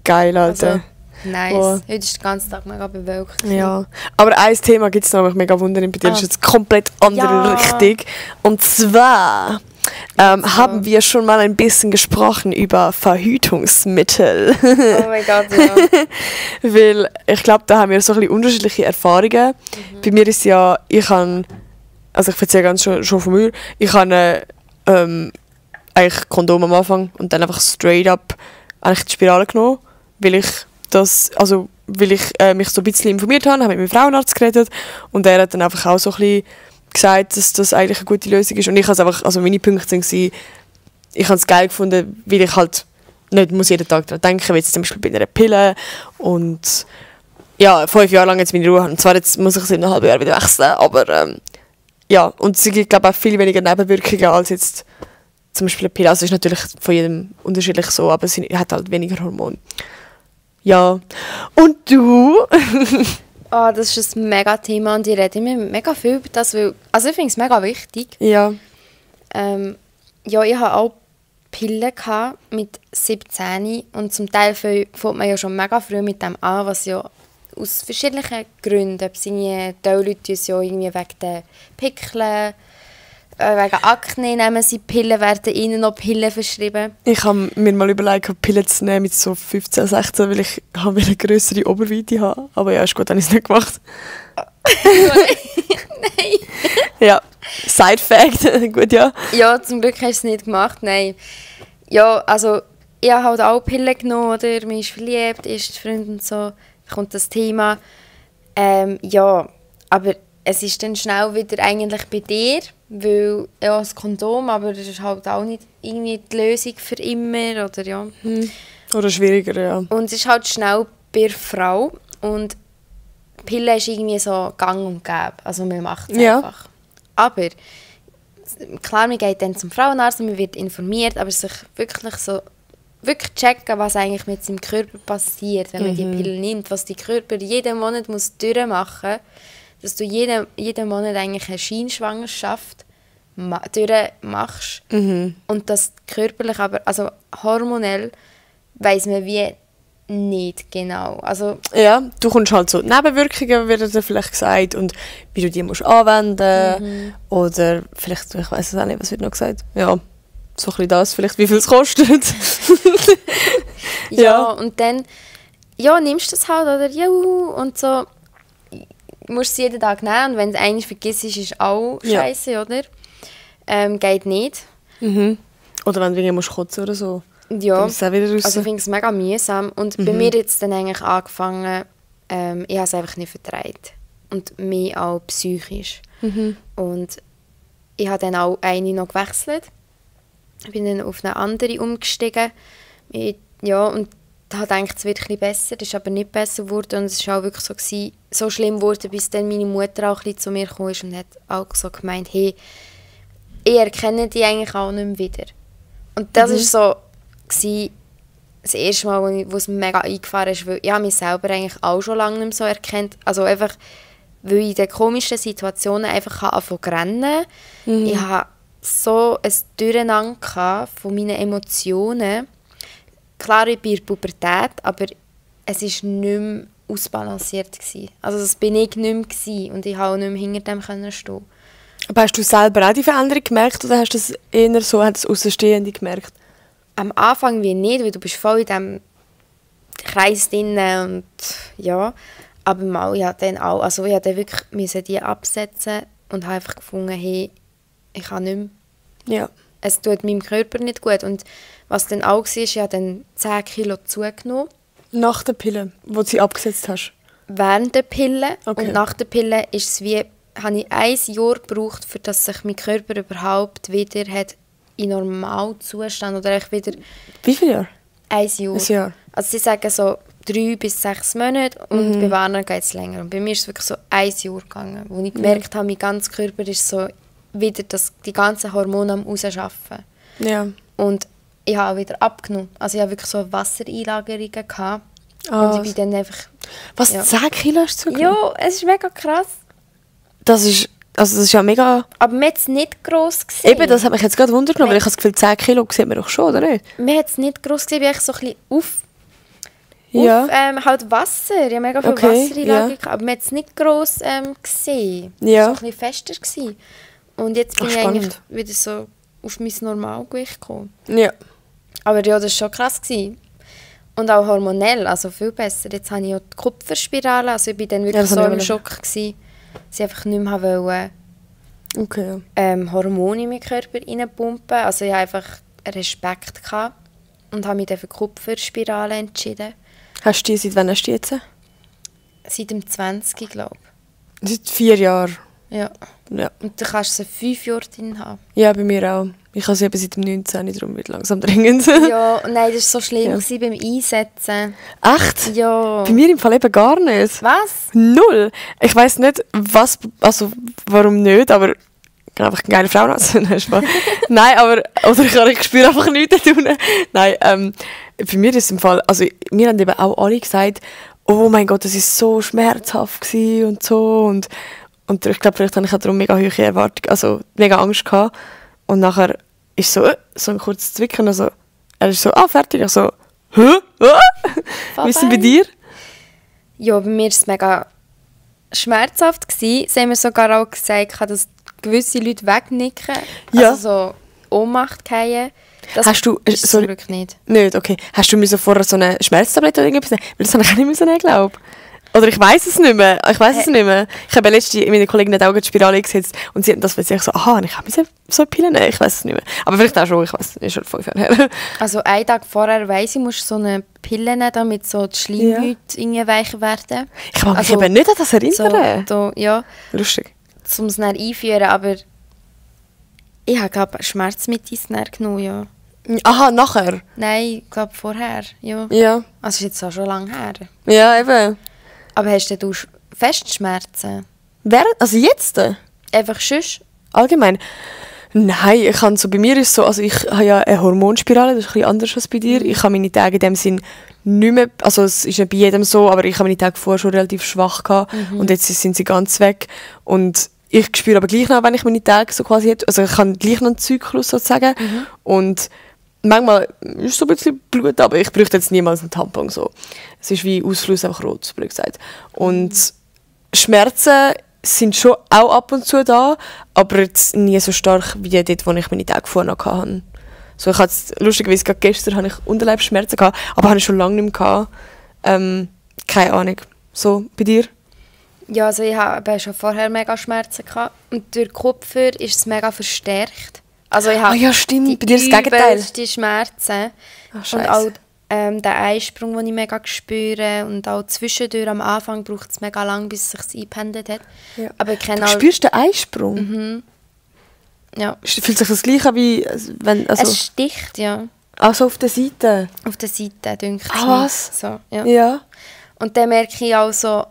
Geil, Alter. Also, nice. Oh. Heute ist der ganze Tag mega bewölkt. Ja, aber ein Thema gibt es noch, was mich mega wundern. Bei dir ist jetzt komplett andere Ja. Richtung. Und zwar haben wir schon mal ein bisschen gesprochen über Verhütungsmittel. Oh mein Gott, ja. Weil ich glaube, da haben wir so ein bisschen unterschiedliche Erfahrungen. Bei mir ist ja, ich erzähle ganz schon von mir, ich habe eigentlich Kondom am Anfang und dann einfach straight up eigentlich die Spirale genommen, weil ich mich so ein bisschen informiert habe mit meinem Frauenarzt geredet und er hat dann einfach auch so ein bisschen gesagt, dass das eigentlich eine gute Lösung ist und ich habe es einfach, also meine Punkte waren, ich habe es geil gefunden, weil ich halt nicht muss jeden Tag daran denken, wie jetzt zum Beispiel bei einer Pille und ja, 5 Jahre lang jetzt meine Ruhe haben. Zwar jetzt muss ich es in einem halben Jahr wieder wechseln, aber ja, und es gibt glaube ich auch viel weniger Nebenwirkungen als jetzt zum Beispiel eine Pille. Also es ist natürlich von jedem unterschiedlich so, aber sie hat halt weniger Hormone. Ja. Und du? Oh, das ist ein mega Thema und ich rede immer mega viel über das, weil, also ich finde es mega wichtig. Ja. Ja, ich hatte auch Pillen mit 17 und zum Teil fängt man ja schon mega früh mit dem an, was ja aus verschiedenen Gründen, ob die Leute uns ja irgendwie wegen der Pickeln, wegen Akne nehmen sie Pillen, werden ihnen noch Pillen verschrieben. Ich habe mir mal überlegt, Pillen zu nehmen mit so 15, 16, weil ich eine grössere Oberweite habe. Aber ja, ist gut, dann habe ich es nicht gemacht. Nein. Ja, Side-Fact, gut, ja. Ja, zum Glück hast du es nicht gemacht, nein. Ja, also ich habe halt auch Pillen genommen, oder? Man ist verliebt, ist Freund und so. Da kommt das Thema. Ja, aber es ist dann schnell wieder eigentlich bei dir, weil ja, das Kondom, aber das ist halt auch nicht irgendwie die Lösung für immer, oder ja. Oder schwieriger, ja. Und es ist halt schnell bei der Frau und Pille ist irgendwie so gang und gäbe, also man macht es einfach. Aber klar, man geht dann zum Frauenarzt und man wird informiert, aber sich wirklich checken, was eigentlich mit seinem Körper passiert, wenn man die Pille nimmt, was die Körper jeden Monat muss durchmachen muss, dass du jeden Monat eigentlich eine Scheinschwangerschaft durchmachst und das körperlich, aber also hormonell weiss man wie nicht genau. Also, ja, du kommst halt so Nebenwirkungen, wird dir vielleicht gesagt, und wie du die musst anwenden oder vielleicht, ich weiss es auch nicht, was wird noch gesagt? Ja, so ein bisschen das, vielleicht wie viel es kostet. ja, und dann nimmst du das halt, oder juhu, und so musst du es jeden Tag nehmen und wenn du es einmal vergisst, ist auch scheiße, oder? Geht nicht. Oder wenn du irgendwie musst kotzen oder so. Ja, dann ist es auch wieder raus. also ich finde es mega mühsam. Und bei mir jetzt dann eigentlich angefangen, ich habe es einfach nicht vertreibt. Und mich auch psychisch. Und ich habe dann auch eine noch gewechselt. Ich bin dann auf eine andere umgestiegen. Ja, und da habe ich gedacht, es wird ein bisschen besser. Das ist aber nicht besser geworden. Und es war auch wirklich so schlimm geworden, bis dann meine Mutter auch ein bisschen zu mir kam und hat auch so gemeint, hey, ich erkenne die eigentlich auch nicht mehr wieder. Und das war so das erste Mal, wo es mega eingefahren ist, weil ich habe mich selber eigentlich auch schon lange nicht mehr so erkannt. Also einfach, weil ich in den komischen Situationen einfach anfangen zu rennen. Ich hatte so ein Durcheinander von meinen Emotionen. Klar, ich bin in der Pubertät, aber es war nicht mehr ausbalanciert. Also das bin ich nicht mehr gewesen, und ich konnte auch nicht mehr hinter dem stehen. Aber hast du selber auch die Veränderung gemerkt oder hast du das eher so, hat das Außenstehende gemerkt? Am Anfang wie nicht, weil du bist voll in diesem Kreis drin und ja. Aber mal, ich habe dann auch, also ich musste wirklich die absetzen und habe einfach gefunden, hey, ich kann nicht mehr. Ja. Es tut meinem Körper nicht gut. Und was dann auch war, ich habe dann 10 Kilo zugenommen. Nach der Pille, die du sie abgesetzt hast? während der Pille. Okay. Und nach der Pille ist es wie, habe ich 1 Jahr gebraucht, für dass sich mein Körper überhaupt wieder hat in Normalzustand oder echt wieder Wie viele Jahre? 1 Jahr. Ein Jahr. Also sie sagen so 3 bis 6 Monate und bei Warner geht es länger. Und bei mir ist es wirklich so 1 Jahr gegangen, wo ich gemerkt habe, mein ganzer Körper ist so wieder die ganzen Hormone am Rausschaffen. Ja. Und ich habe auch wieder abgenommen. Also ich habe wirklich so Wassereinlagerungen gehabt. Ah, Und ich bin dann einfach... was, ja. 10 Kilo hast du zugenommen? Ja, es ist mega krass. Das ist ja mega... Aber man hat es nicht gross gesehen. Eben, das hat mich jetzt gerade wundern genommen, weil ich habe das Gefühl, 10 Kilo sieht man doch schon, oder nicht? Man hat es nicht gross gesehen, weil ich so ein bisschen Ja. halt Wasser. Ich habe mega viel Okay, Wassereinlagerungen ja. gehabt. Aber man hat es nicht gross gesehen. Ja. So ein bisschen fester gewesen. Und jetzt bin Ach, ich eigentlich spannend. wieder so auf mein Normalgewicht gekommen. Ja. Aber ja, das war schon krass gewesen. Und auch hormonell, also viel besser. Jetzt habe ich ja die Kupferspirale, also ich bin dann wirklich das so habe ich im auch Schock gewesen, dass ich einfach nicht mehr wollte, Okay, ja. Hormone in meinen Körper reinpumpen. Also ich hatte einfach Respekt gehabt und habe mich dann für die Kupferspirale entschieden. Seit wann hast du die jetzt? Seit dem 20, glaube ich. Seit 4 Jahren. Ja. Ja. Und dann kannst du sie 5 Jahre drin haben. Ja, bei mir auch. Ich habe sie eben seit dem 19, darum wird langsam dringend. Ja, nein, das war so schlimm Ja. gewesen beim Einsetzen. Echt? Ja. Bei mir im Fall eben gar nicht. Was? Null. Ich weiss nicht, warum nicht, aber ich bin einfach eine geile Frau. Also, nein, Spaß. Nein, aber, oder ich spüre einfach nichts da unten. Nein, bei mir ist es im Fall, also mir haben eben auch alle gesagt, oh mein Gott, das war so schmerzhaft gewesen und so und ich glaube, vielleicht hatte ich auch darum mega hohe Erwartungen, also mega Angst gehabt. Und nachher ist so ein kurzes Zwicken, also er ist so, fertig, ich so, hä? Wie ist es denn bei dir? Ja, bei mir war es mega schmerzhaft gewesen. Sie haben mir sogar auch gesagt, dass gewisse Leute wegnicken, Ja. also so Ohnmacht fallen. Das Hast du, ist zum Glück nicht. Nicht, okay. Hast du vorher so eine Schmerztablette oder irgendwas nehmen? Weil das habe ich auch nicht müssen, glaube ich. Oder ich weiß es nicht mehr. Ich habe letztens meine Kollegin hat auch die Spirale gesetzt und sie hat das gesagt, so, aha, ich habe so eine Pille nehmen. Ich weiß es nicht mehr. Aber vielleicht auch schon, ich weiß es ist schon 5 Jahre her. Also einen Tag vorher weiss ich, musst du so eine Pille nehmen, damit so die Schleimhäute irgendwie weicher werden. Ich kann mich Also, eben nicht an das erinnern. Ja, Lustig. um es dann einführen, aber ich habe, glaube ich, Schmerzmittel genommen, ja. Aha, nachher? Nein, ich glaube vorher, ja. Ja. Also ist jetzt auch schon lange her. Ja, eben. Aber hast du Festschmerzen? Also jetzt? Einfach sonst? Allgemein? Nein, bei mir ist es so, also ich habe ja eine Hormonspirale, das ist ein bisschen anders als bei dir. Ich habe meine Tage in dem Sinn nicht mehr, also es ist nicht bei jedem so, aber ich habe meine Tage vorher schon relativ schwach gehabt und jetzt sind sie ganz weg. Und ich spüre aber gleich noch, wenn ich meine Tage so quasi hätte, also ich habe gleich noch einen Zyklus sozusagen und manchmal ist so ein bisschen Blut, aber ich bräuchte jetzt niemals einen Tampon. So. Es ist wie Ausfluss, einfach rot, blöd gesagt. Und Schmerzen sind schon auch ab und zu da, aber jetzt nie so stark wie dort, wo ich meine Tage vorher noch hatte. So, ich hatte lustigerweise gerade gestern hatte ich Unterleibsschmerzen gehabt, aber habe ich schon lange nicht mehr gehabt. Keine Ahnung. So, bei dir? Ja, also ich habe schon vorher mega Schmerzen gehabt und durch Kupfer ist es mega verstärkt. Also ich habe ja, stimmt, bei dir ist das Gegenteil. übelste Schmerzen Ach, und Scheisse. auch den Einsprung, den ich mega spüre und auch zwischendurch am Anfang braucht es mega lang, bis es sich eingependelt hat. Ja. Aber ich kenne Du auch... spürst den Einsprung? Ja. Fühlt sich das gleich an wie wenn... Also, Es sticht, ja. also auf der Seite? Auf der Seite, denke ich. Was? So, ja. Ja. Und dann merke ich auch so...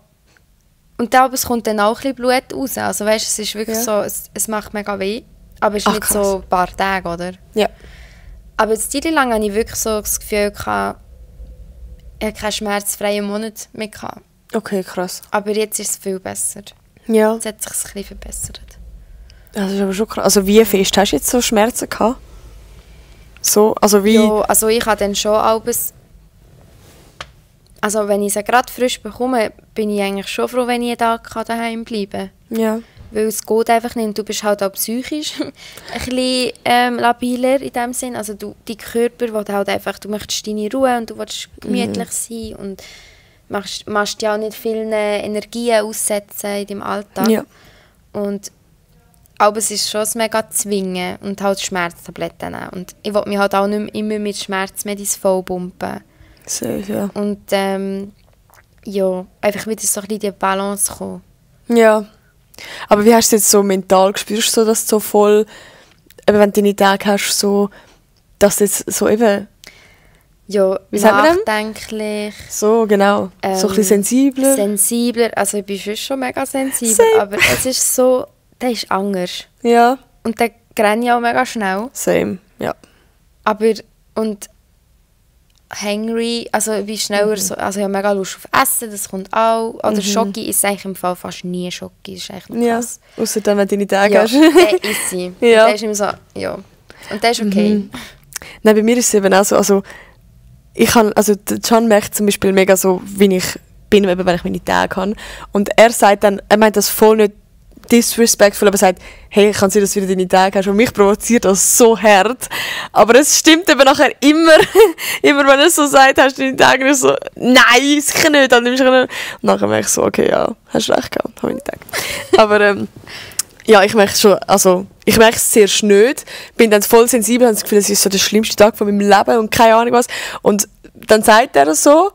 Und dann, aber es kommt dann auch ein bisschen Blut raus. Also weißt, es ist wirklich so, es macht mega weh. Aber es ist Ach, nicht krass. so ein paar Tage, oder? Ja. Aber eine Zeit lang hatte ich wirklich so das Gefühl, ich hatte keinen schmerzfreien Monat mehr gehabt. Okay, krass. Aber jetzt ist es viel besser. Ja. Jetzt hat es sich ein bisschen verbessert. Das ist aber schon krass. Also wie fest hast du jetzt so Schmerzen gehabt? So, also wie... Ja, also ich habe dann schon alles... Also wenn ich sie gerade frisch bekomme, bin ich eigentlich schon froh, wenn ich einen Tag daheim bleiben kann. Ja. Weil es geht einfach nicht. Und du bist halt auch psychisch ein bisschen labiler in dem Sinn. Also dein Körper will halt einfach, du möchtest deine Ruhe und du willst gemütlich sein und machst dir auch nicht vielen Energien aussetzen in deinem Alltag. Ja. Aber es ist schon ein mega zwingen und halt Schmerztabletten nehmen. Und ich will mich halt auch nicht mehr immer mit Schmerzmedis vollpumpen. So, ja. Und ja, einfach wieder so ein bisschen die Balance kommen. Ja. Aber wie hast du es jetzt so mental, spürst du so, dass du so voll, eben wenn du deine Tage hast, so, dass du jetzt so eben, Ja, wie sagt man dem? nachdenklich. So, genau, so ein bisschen sensibler. Sensibler, also ich bin schon mega sensibel, Same. aber es ist so, der ist anders. Ja, Und der rennt ja auch mega schnell. same, ja. Aber, und hangry, also ich bin schneller so, also ich habe mega Lust auf Essen, das kommt auch. Oder Schoki ist eigentlich im Fall fast nie Schoki, das ist eigentlich noch Ja, krass. außer dann, wenn du deine Tage Ja, hast. der ist sie. Ja. Der ist immer so, ja. Und der ist okay. Nein, bei mir ist es eben auch so, also der Can merkt zum Beispiel mega so, wie ich bin, eben, wenn ich meine Tage habe. Und er sagt dann, er meint das voll nicht disrespectful, aber sagt, hey, kann sein, dass du wieder deine Tage hast. Und mich provoziert das so hart. Aber es stimmt eben nachher immer, immer wenn er so sagt, hast du deine Tage, und ich so, nein, sicher nicht. Dann nimmst du nicht. Und nachher merke ich so, okay, ja, hast recht gehabt, habe meine Tage. Aber ja, ich merke schon, also ich merke es sehr schnell, bin dann voll sensibel, habe das Gefühl, das ist so der schlimmste Tag von meinem Leben und keine Ahnung was. Und dann sagt er das so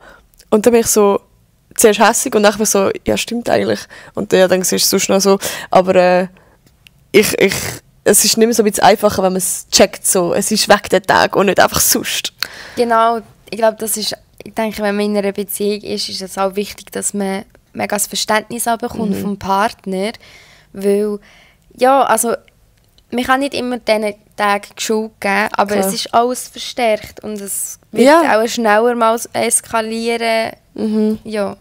und dann bin ich so zuerst hässig und nachher so, ja stimmt eigentlich. Und ja, dann siehst du es sonst noch so. Aber es ist nicht mehr so ein bisschen einfacher, wenn man es checkt, so, es ist weg der Tag und nicht einfach sonst. Genau, ich glaube, das ist, ich denke, wenn man in einer Beziehung ist es auch wichtig, dass man mega das Verständnis auch bekommt vom Partner, weil, ja, also, man kann nicht immer diesen Tagen die Schuld geben, aber Klar. es ist alles verstärkt und es wird Ja. auch schneller mal eskalieren. Ja.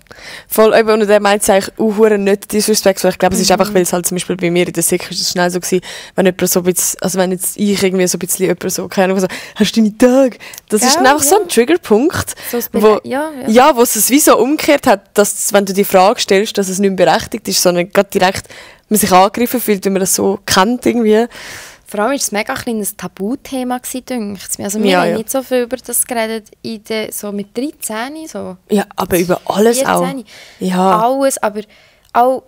Voll, eben, und er meint es eigentlich auch nicht disrespectful. Ich glaube, es ist einfach, weil es halt zum Beispiel bei mir in der Sek ist es schnell so gewesen, wenn jemand so ein bisschen, also wenn jetzt ich irgendwie so ein bisschen jemand so, keine Ahnung, so, hast du deine Tage? Das ist Gell, dann einfach so ein Triggerpunkt, So das wo, ja. ja, wo es wie so umgekehrt hat, dass, wenn du die Frage stellst, dass es nicht mehr berechtigt ist, sondern gerade direkt man sich angegriffen fühlt, wenn man das so kennt irgendwie. Vor allem war es mega ein Tabuthema, denke ich. Also wir Ja, haben ja. nicht so viel über das geredet, so mit 13, so Ja, aber über alles auch. 14. Ja. Alles, aber auch,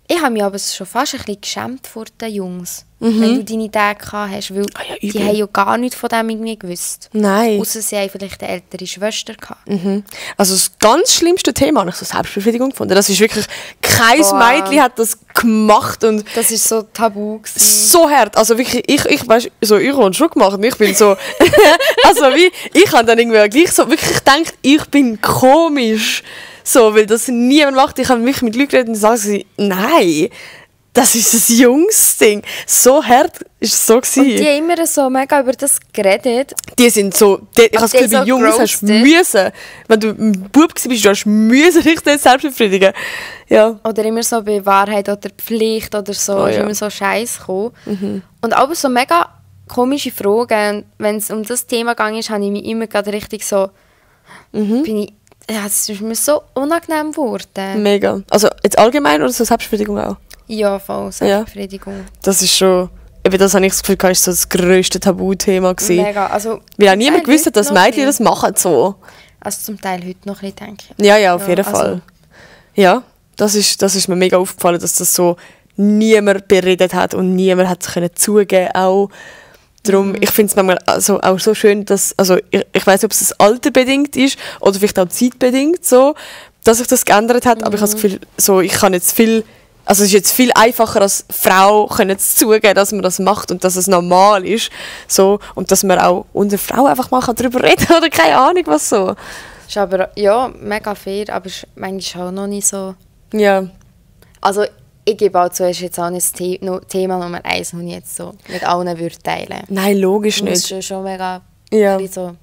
ich habe mich aber schon fast ein bisschen geschämt vor den Jungs, wenn du deine Tage gehabt hast, weil ja, die übel. haben ja gar nichts von dem irgendwie gewusst. Nein. Ausser sie haben vielleicht eine ältere Schwester gehabt. Also das ganz schlimmste Thema habe ich so Selbstbefriedigung gefunden. Das ist wirklich, kein Boah. Mädchen hat das gemacht und Das war so tabu gewesen. so hart. Also wirklich, ich weißt, so, ich habe es schon gemacht und ich bin so, also wie, ich habe dann irgendwie gleich so wirklich gedacht, ich bin komisch. So, weil das niemand macht. Ich habe mich mit Leuten geredet und sagen sie, nein, das ist ein Jungsding. So hart ist es so Und die gewesen. haben immer so mega über das geredet. Die sind so, ich habe das die Gefühl, bei so Jungs hast du groasted. müssen, wenn du ein Bub warst, du hast müssen dich dann selbst befriedigen. Ja. Oder immer so bei Wahrheit oder Pflicht oder so, Oh, ist ja. immer so Scheiß gekommen. Und aber so mega komische Fragen. Und wenn es um das Thema gegangen ist, habe ich mich immer gerade richtig so, bin ich, ja, es ist mir so unangenehm geworden. Mega. Also jetzt allgemein oder so Selbstbefriedigung auch? Ja, voll, Selbstbefriedigung. Das ist schon, eben das habe ich das Gefühl, das war so das grösste Tabuthema gewesen. Mega, also... Weil auch zum niemand Teil gewusst hat, heute dass noch Mädchen ein das machen so. bisschen. Also zum Teil heute noch ein bisschen, denke ich. Ja, ja, auf jeden also- Fall. Ja, das ist mir mega aufgefallen, dass das so niemand beredet hat und niemand hat es können zugeben auch. Darum, ich finde es manchmal also auch so schön, dass, also ich weiß nicht, ob es das alterbedingt ist oder vielleicht auch zeitbedingt so, dass sich das geändert hat, aber ich habe das Gefühl, so, ich kann jetzt viel, also es ist jetzt viel einfacher als Frau können zu zugeben, dass man das macht und dass es normal ist, so, und dass man auch unter Frauen einfach mal darüber reden kann oder keine Ahnung was so. Ist aber, ja, mega fair, aber ist manchmal auch noch nicht so... Ja, Also ich gebe auch zu, es ist jetzt auch nicht das Thema Nummer 1, das ich jetzt so mit allen würde teilen. nein, logisch Das nicht. ist schon mega... Ja. ein bisschen so.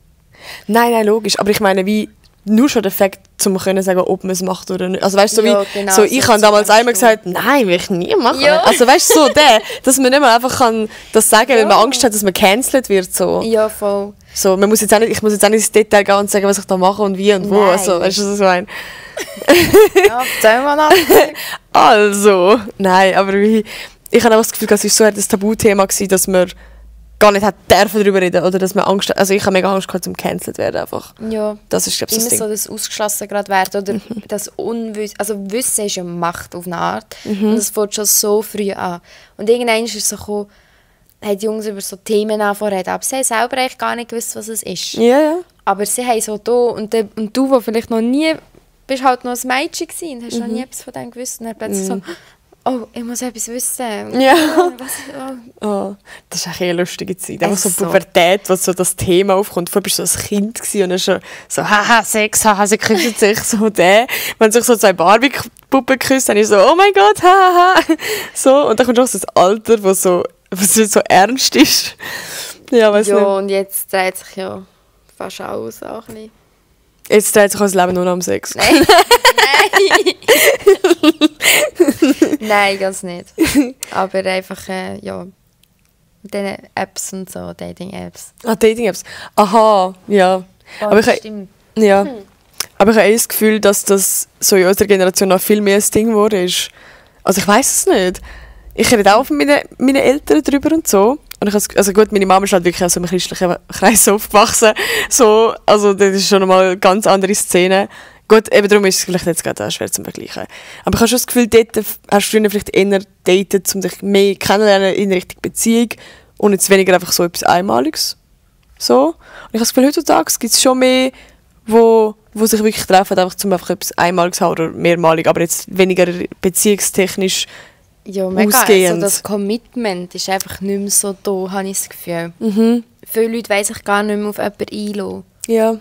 Nein, logisch. Aber ich meine, wie nur schon der Fakt, um können sagen, ob man es macht oder nicht. Also weißt du, so Ja, wie, genau, so so ich habe zu damals dem einmal Stuhl. gesagt, nein, will ich nie machen. Ja. Also weißt du, so dass man nicht mal einfach kann das sagen, weil man Angst hat, dass man cancelled wird. So. Ja, voll. So, man muss jetzt auch nicht, ich muss jetzt auch nicht ins Detail gehen und sagen, was ich da mache und wie und wo. Nein. Also, weißt du, so ein. Ja, erzähl mal nach. Also, nein, aber wie, ich habe auch das Gefühl, es war so ein Tabuthema gewesen, dass man gar nicht hat darüber reden oder dass man Angst hat. Also ich habe mega Angst gehabt, zum cancelled werden einfach. Ja. Das ist, glaube ich, Immer das Ding. so das Ausgeschlossen gerade werden oder das Unwissen. Also Wissen ist ja Macht auf eine Art. Und das fängt schon so früh an. Und irgendwann ist es so gekommen, haben die Jungs über so Themen angefangen, aber sie haben selber eigentlich gar nicht gewusst, was es ist. Ja, ja. Aber sie haben so da und du, der vielleicht noch nie bist halt noch ein Mädchen gewesen und hast noch nie etwas von dem gewusst. Und dann plötzlich so, oh, ich muss etwas wissen. Ja. Oh. Das ist eigentlich eine lustige Zeit. Einfach so Pubertät, wo so das Thema aufkommt. Vorher bist du so ein Kind gewesen und dann schon so, haha, Sex, haha, sie küssen sich, so der. Wenn sich so 2 Barbie-Puppen küssen, dann ist so, oh mein Gott, haha. So, und dann kommt auch so das Alter, wo so ernst ist. Ja, weiss nicht. Und jetzt dreht sich ja fast alles auch ein bisschen. Jetzt dreht sich das Leben nur noch um Sex. Nein. Nein, ganz nicht. Aber einfach, ja, mit diesen Apps und so, Dating-Apps. Ah, Dating-Apps. Aha, ja. Oh, aber stimmt. Ja. Aber ich habe das Gefühl, dass das so in unserer Generation noch viel mehr ein Ding geworden ist. Also ich weiss es nicht. Ich rede auch mit meinen Eltern darüber und so. Und also gut, meine Mama ist halt wirklich aus einem christlichen Kreis aufgewachsen. So, also das ist schon mal eine ganz andere Szene. Gut, eben darum ist es vielleicht jetzt gerade auch schwer zu vergleichen. Aber ich habe schon das Gefühl, dort hast du vielleicht eher datet, um dich mehr kennenzulernen in Richtung Beziehung und jetzt weniger einfach so etwas Einmaliges. So. Und ich habe das Gefühl, heutzutage gibt es schon mehr, wo sich wirklich treffen, einfach etwas Einmaliges haben oder mehrmalig, aber jetzt weniger beziehungstechnisch. Ja, mega. Ausgehend. Also das Commitment ist einfach nicht mehr so da, habe ich das Gefühl. Viele Leute wollen sich gar nicht mehr auf jemanden einlassen. Ja.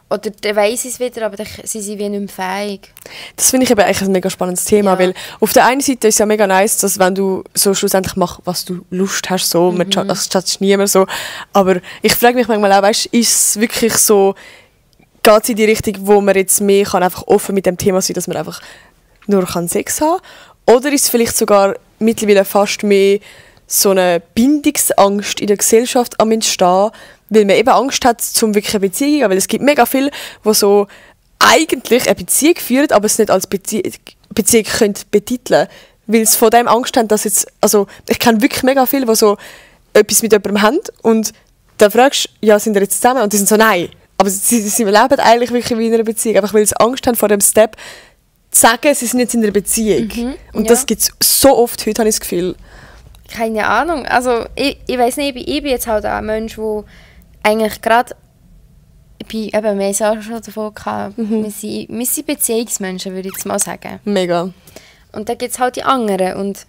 Oder dann weiss sie es wieder, aber dann sind sie wie nicht mehr fähig. Das finde ich eben eigentlich ein mega spannendes Thema, Ja. weil auf der einen Seite ist es ja mega nice, dass wenn du so schlussendlich machst, was du Lust hast, so, das schadet niemand so, aber ich frage mich manchmal auch, weißt, ist es wirklich so, geht es in die Richtung, wo man jetzt mehr kann einfach offen mit dem Thema sein, dass man einfach nur Sex haben kann, oder ist es vielleicht sogar mittlerweile fast mehr so eine Bindungsangst in der Gesellschaft am Entstehen, weil man eben Angst hat, zum wirklich eine Beziehung zu haben, weil es gibt mega viele, die so eigentlich eine Beziehung führen, aber es nicht als Beziehung können betiteln, weil sie von dem Angst haben, dass jetzt, also ich kenne wirklich mega viele, die so etwas mit jemandem haben und dann fragst du, ja, sind wir jetzt zusammen? Und die sind so, nein. Aber sie leben eigentlich wirklich wie in einer Beziehung, einfach weil sie Angst haben vor dem Step, zu sagen, sie sind jetzt in einer Beziehung. Und das gibt es so oft heute, habe ich das Gefühl. Keine Ahnung. Also ich weiss nicht, ich bin jetzt halt auch ein Mensch, der eigentlich gerade, wir haben es auch schon davon gehabt, wir sind Beziehungsmenschen, würde ich jetzt mal sagen. Mega. Und dann gibt es halt die anderen und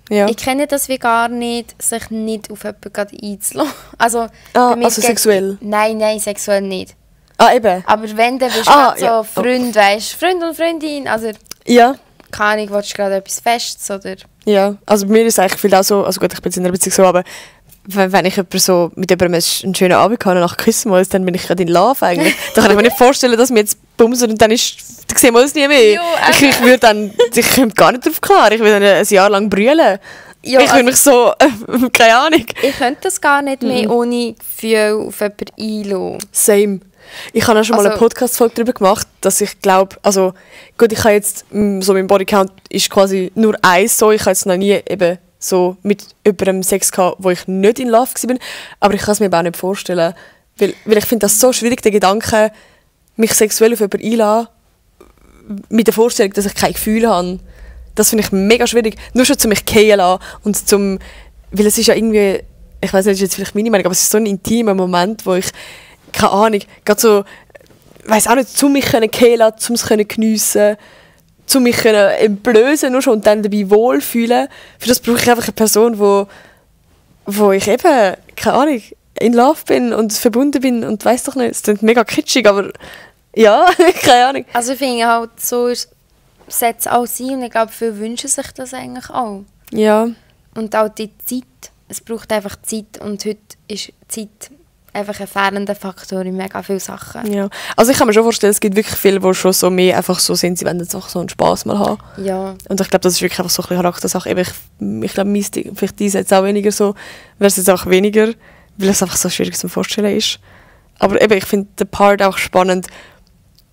Ja. ich kenne das wie gar nicht, sich nicht auf jemanden gerade einzulassen. Also, Also sexuell? Nein, sexuell nicht. Ah, eben. Aber wenn, dann bist du gerade ja. so Freund, weißt, Freund und Freundin, also Ja. keine Ahnung, willst du gerade etwas Festes oder... Ja, also bei mir ist es eigentlich viel auch so, also gut, ich bin jetzt in einer Beziehung so, aber wenn ich so mit jemandem einen schönen Abend habe und nachher küssen muss, dann bin ich gerade in Love eigentlich. Da kann ich mir nicht vorstellen, dass wir jetzt bumsen und dann sehen wir uns nie mehr. Jo, ich würde dann, ich komme gar nicht drauf klar, ich würde dann ein Jahr lang brüllen. Ja, ich würde mich so, keine Ahnung. Ich könnte das gar nicht mehr ohne Gefühl auf jemanden einlassen. Same. Ich habe auch schon mal eine Podcast-Folge darüber gemacht, dass ich glaube, also gut, ich habe jetzt, so mein Bodycount ist quasi nur eins so, ich habe jetzt noch nie eben so mit jemandem Sex gehabt, wo ich nicht in Love war, aber ich kann es mir aber auch nicht vorstellen, weil ich finde das so schwierig, den Gedanken, mich sexuell auf jemanden einzulassen, mit der Vorstellung, dass ich kein Gefühl habe. Das finde ich mega schwierig, nur schon mich fallen lassen und weil es ist ja irgendwie, ich weiß nicht, das ist jetzt vielleicht meine Meinung, aber es ist so ein intimer Moment, wo ich keine Ahnung, gerade so, weiss auch nicht, zu mich fallen lassen, zu mich geniessen, zu mich entblößen nur schon und dann dabei wohlfühlen. Für das brauche ich einfach eine Person, wo ich eben, keine Ahnung, in Love bin und verbunden bin und weiss doch nicht, es klingt mega kitschig, aber ja, keine Ahnung. Also ich finde halt, so sollte es auch sein und ich glaube, viele wünschen sich das eigentlich auch. Ja. Und auch die Zeit, es braucht einfach Zeit und heute ist Zeit einfach ein fehlender Faktor in mega vielen Sachen. Ja. Also ich kann mir schon vorstellen, es gibt wirklich viele, die schon so mehr einfach so sind, sie wollen jetzt auch so einen Spass mal haben. Ja. Und ich glaube, das ist wirklich einfach so ein bisschen Charaktersache. Eben, ich glaube, vielleicht diese jetzt auch weniger so, wäre es jetzt auch weniger, weil es einfach so schwierig zum Vorstellen ist. Aber eben, ich finde den Part auch spannend,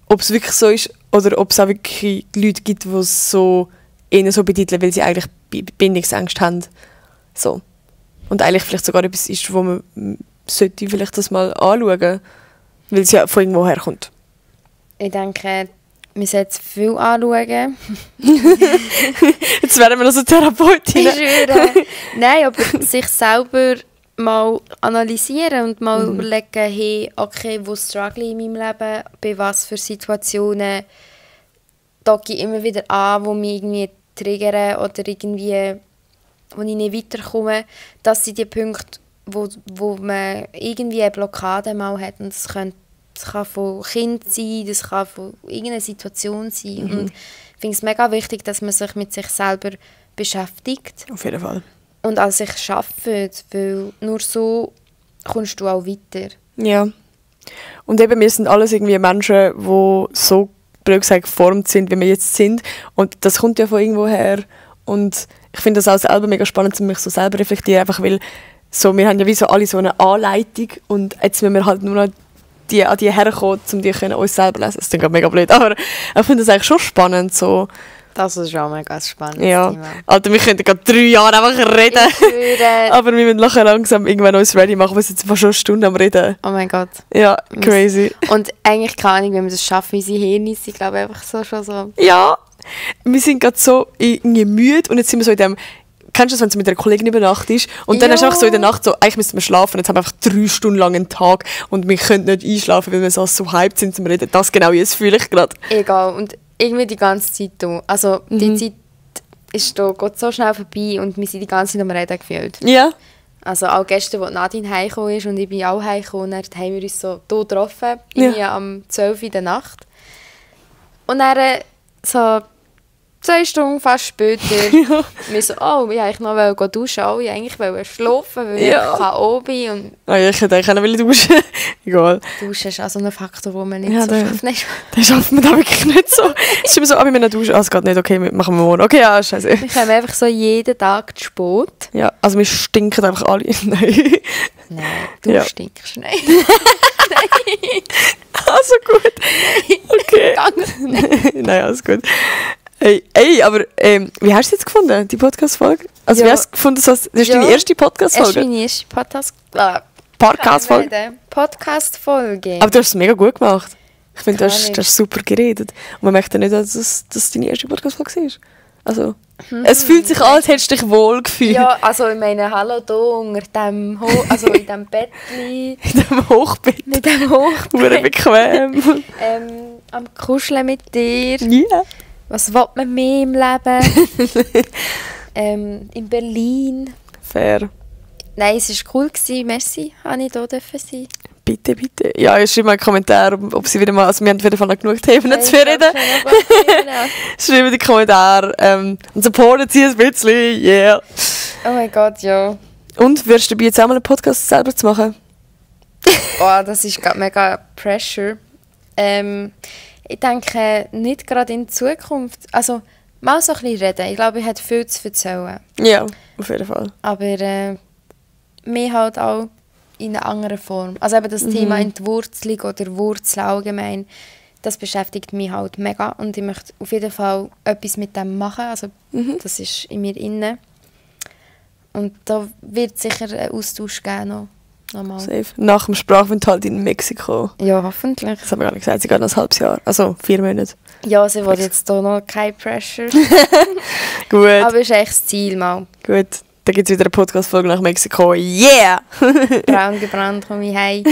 ob es wirklich so ist oder ob es auch wirklich Leute gibt, die es so eher so betiteln, weil sie eigentlich Bindungsängste haben. So. Und eigentlich vielleicht sogar etwas ist, wo man sollte vielleicht das mal anschauen, weil es ja von irgendwo herkommt. Ich denke, wir sollten es viel anschauen. Jetzt werden wir noch so Therapeutin. Ich schwöre. Nein, aber sich selber mal analysieren und mal überlegen, hey, okay, wo struggle ich in meinem Leben, bei was für Situationen docke ich immer wieder an, wo mich irgendwie triggern oder irgendwie, wo ich nicht weiterkomme. Das sind die Punkte, wo man irgendwie eine Blockade mal hat. Und das kann von Kind sein, das kann von irgendeiner Situation sein. Und ich finde es mega wichtig, dass man sich mit sich selber beschäftigt. Auf jeden Fall. Und an sich arbeitet, weil nur so kommst du auch weiter. Ja. Und eben, wir sind alles irgendwie Menschen, die so, blöd gesagt, geformt sind, wie wir jetzt sind. Und das kommt ja von irgendwo her. Und ich finde das auch selber mega spannend, mich so selber reflektieren, einfach weil so, wir haben ja wie so alle so eine Anleitung und jetzt müssen wir halt nur noch an die herkommen, um die uns selber lesen. Das klingt mega blöd, aber ich finde das eigentlich schon spannend. So. Das ist auch mega spannend. Ja. Alter, wir könnten gerade 3 Jahre einfach reden. Aber wir müssen nachher langsam irgendwann uns ready machen. Wir sind jetzt fast schon eine Stunde am Reden. Oh mein Gott. Ja, crazy. Und eigentlich keine Ahnung, wenn wir das schaffen, unsere Hirne sind, glaube ich, einfach so schon so. Ja, wir sind gerade so irgendwie müde und jetzt sind wir so in dem... Kennst du das, wenn du mit einer Kollegin übernachtest und dann hast du einfach so in der Nacht so, eigentlich müssen wir schlafen, jetzt haben wir einfach 3 Stunden lang einen Tag und wir können nicht einschlafen, weil wir so hyped sind zum Reden. Das genau jetzt fühle ich gerade. Egal, und irgendwie die ganze Zeit da. Also die Zeit ist da, geht so schnell vorbei und wir sind die ganze Zeit am Reden gefühlt. Ja. Also auch gestern, als Nadine heimgekommen ist und ich bin auch heimgekommen, dann haben wir uns so hier getroffen, am 12 Uhr in der Nacht. Und dann so 2 Stunden fast später, wir so, oh, ich wollte noch duschen, oh, ich wollte eigentlich schlafen, weil ich K.O. bin. Und ja, ich hätte eigentlich auch noch duschen. Egal. Duschen ist auch so ein Faktor, den man nicht so schafft. Den schafft man da wirklich nicht so. Es ist immer so, wir müssen duschen, es geht nicht, okay, machen wir morgen. Okay, ja, scheiße. Wir kommen einfach so jeden Tag zu spät. Ja, also wir stinken einfach alle. Nein. Nein, du stinkst nicht. Nein. Also gut. Okay. Nein, alles gut. Ey, aber wie hast du es jetzt gefunden, die Podcast-Folge? Also wie hast du gefunden, das ist deine erste Podcast-Folge? Das ist meine erste Podcast-Folge. Podcast-Folge. Aber du hast es mega gut gemacht. Ich finde, du hast super geredet. Und man möchte nicht, dass das deine erste Podcast-Folge war. Also, es fühlt sich an, als hättest du dich wohl gefühlt. Ja, also ich meine, hallo da unter dem also in diesem Bettchen. In diesem Hochbett. Mit dem Hochbett. Bequem. Am Kuscheln mit dir. Ja. Yeah. Was will man mehr im Leben? In Berlin. Fair. Nein, es war cool. Merci, dass ich hier sein. Bitte, bitte. Ja, schreib mal einen Kommentar, ob sie wieder mal... Also wir haben auf jeden Fall noch genug Themen zu reden. Schreib in die Kommentare. Und supporten sie ein bisschen. Yeah. Oh mein Gott, ja. Und, wirst du dabei jetzt auch mal einen Podcast selber zu machen? Oh, das ist gerade mega Pressure. Ich denke, nicht gerade in Zukunft. Also, mal so ein bisschen reden. Ich glaube, ich habe viel zu erzählen. Ja, auf jeden Fall. Aber mehr halt auch in einer anderen Form. Also eben das Thema Entwurzelung oder Wurzeln allgemein, das beschäftigt mich halt mega. Und ich möchte auf jeden Fall etwas mit dem machen. Also, das ist in mir inne. Und da wird sicher ein Austausch geben noch. Normal. Safe. Nach dem Sprachaufenthalt in Mexiko. Ja, hoffentlich. Das haben wir gar nicht gesagt, sie geht noch ein halbes Jahr. Also 4 Monate. Ja, sie will jetzt hier noch keine Pressure. Gut. Aber ist echt das Ziel mal. Gut. Dann gibt es wieder eine Podcast-Folge nach Mexiko. Yeah! Braun gebrannt, komme ich heim.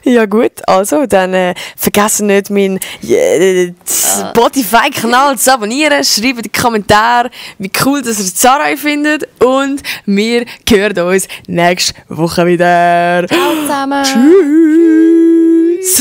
Ja gut, also dann vergesst nicht, meinen Spotify-Kanal zu abonnieren. Schreibt in die Kommentare, wie cool dass ihr Sarai findet. Und wir hören uns nächste Woche wieder. Ciao zusammen. Tschüss.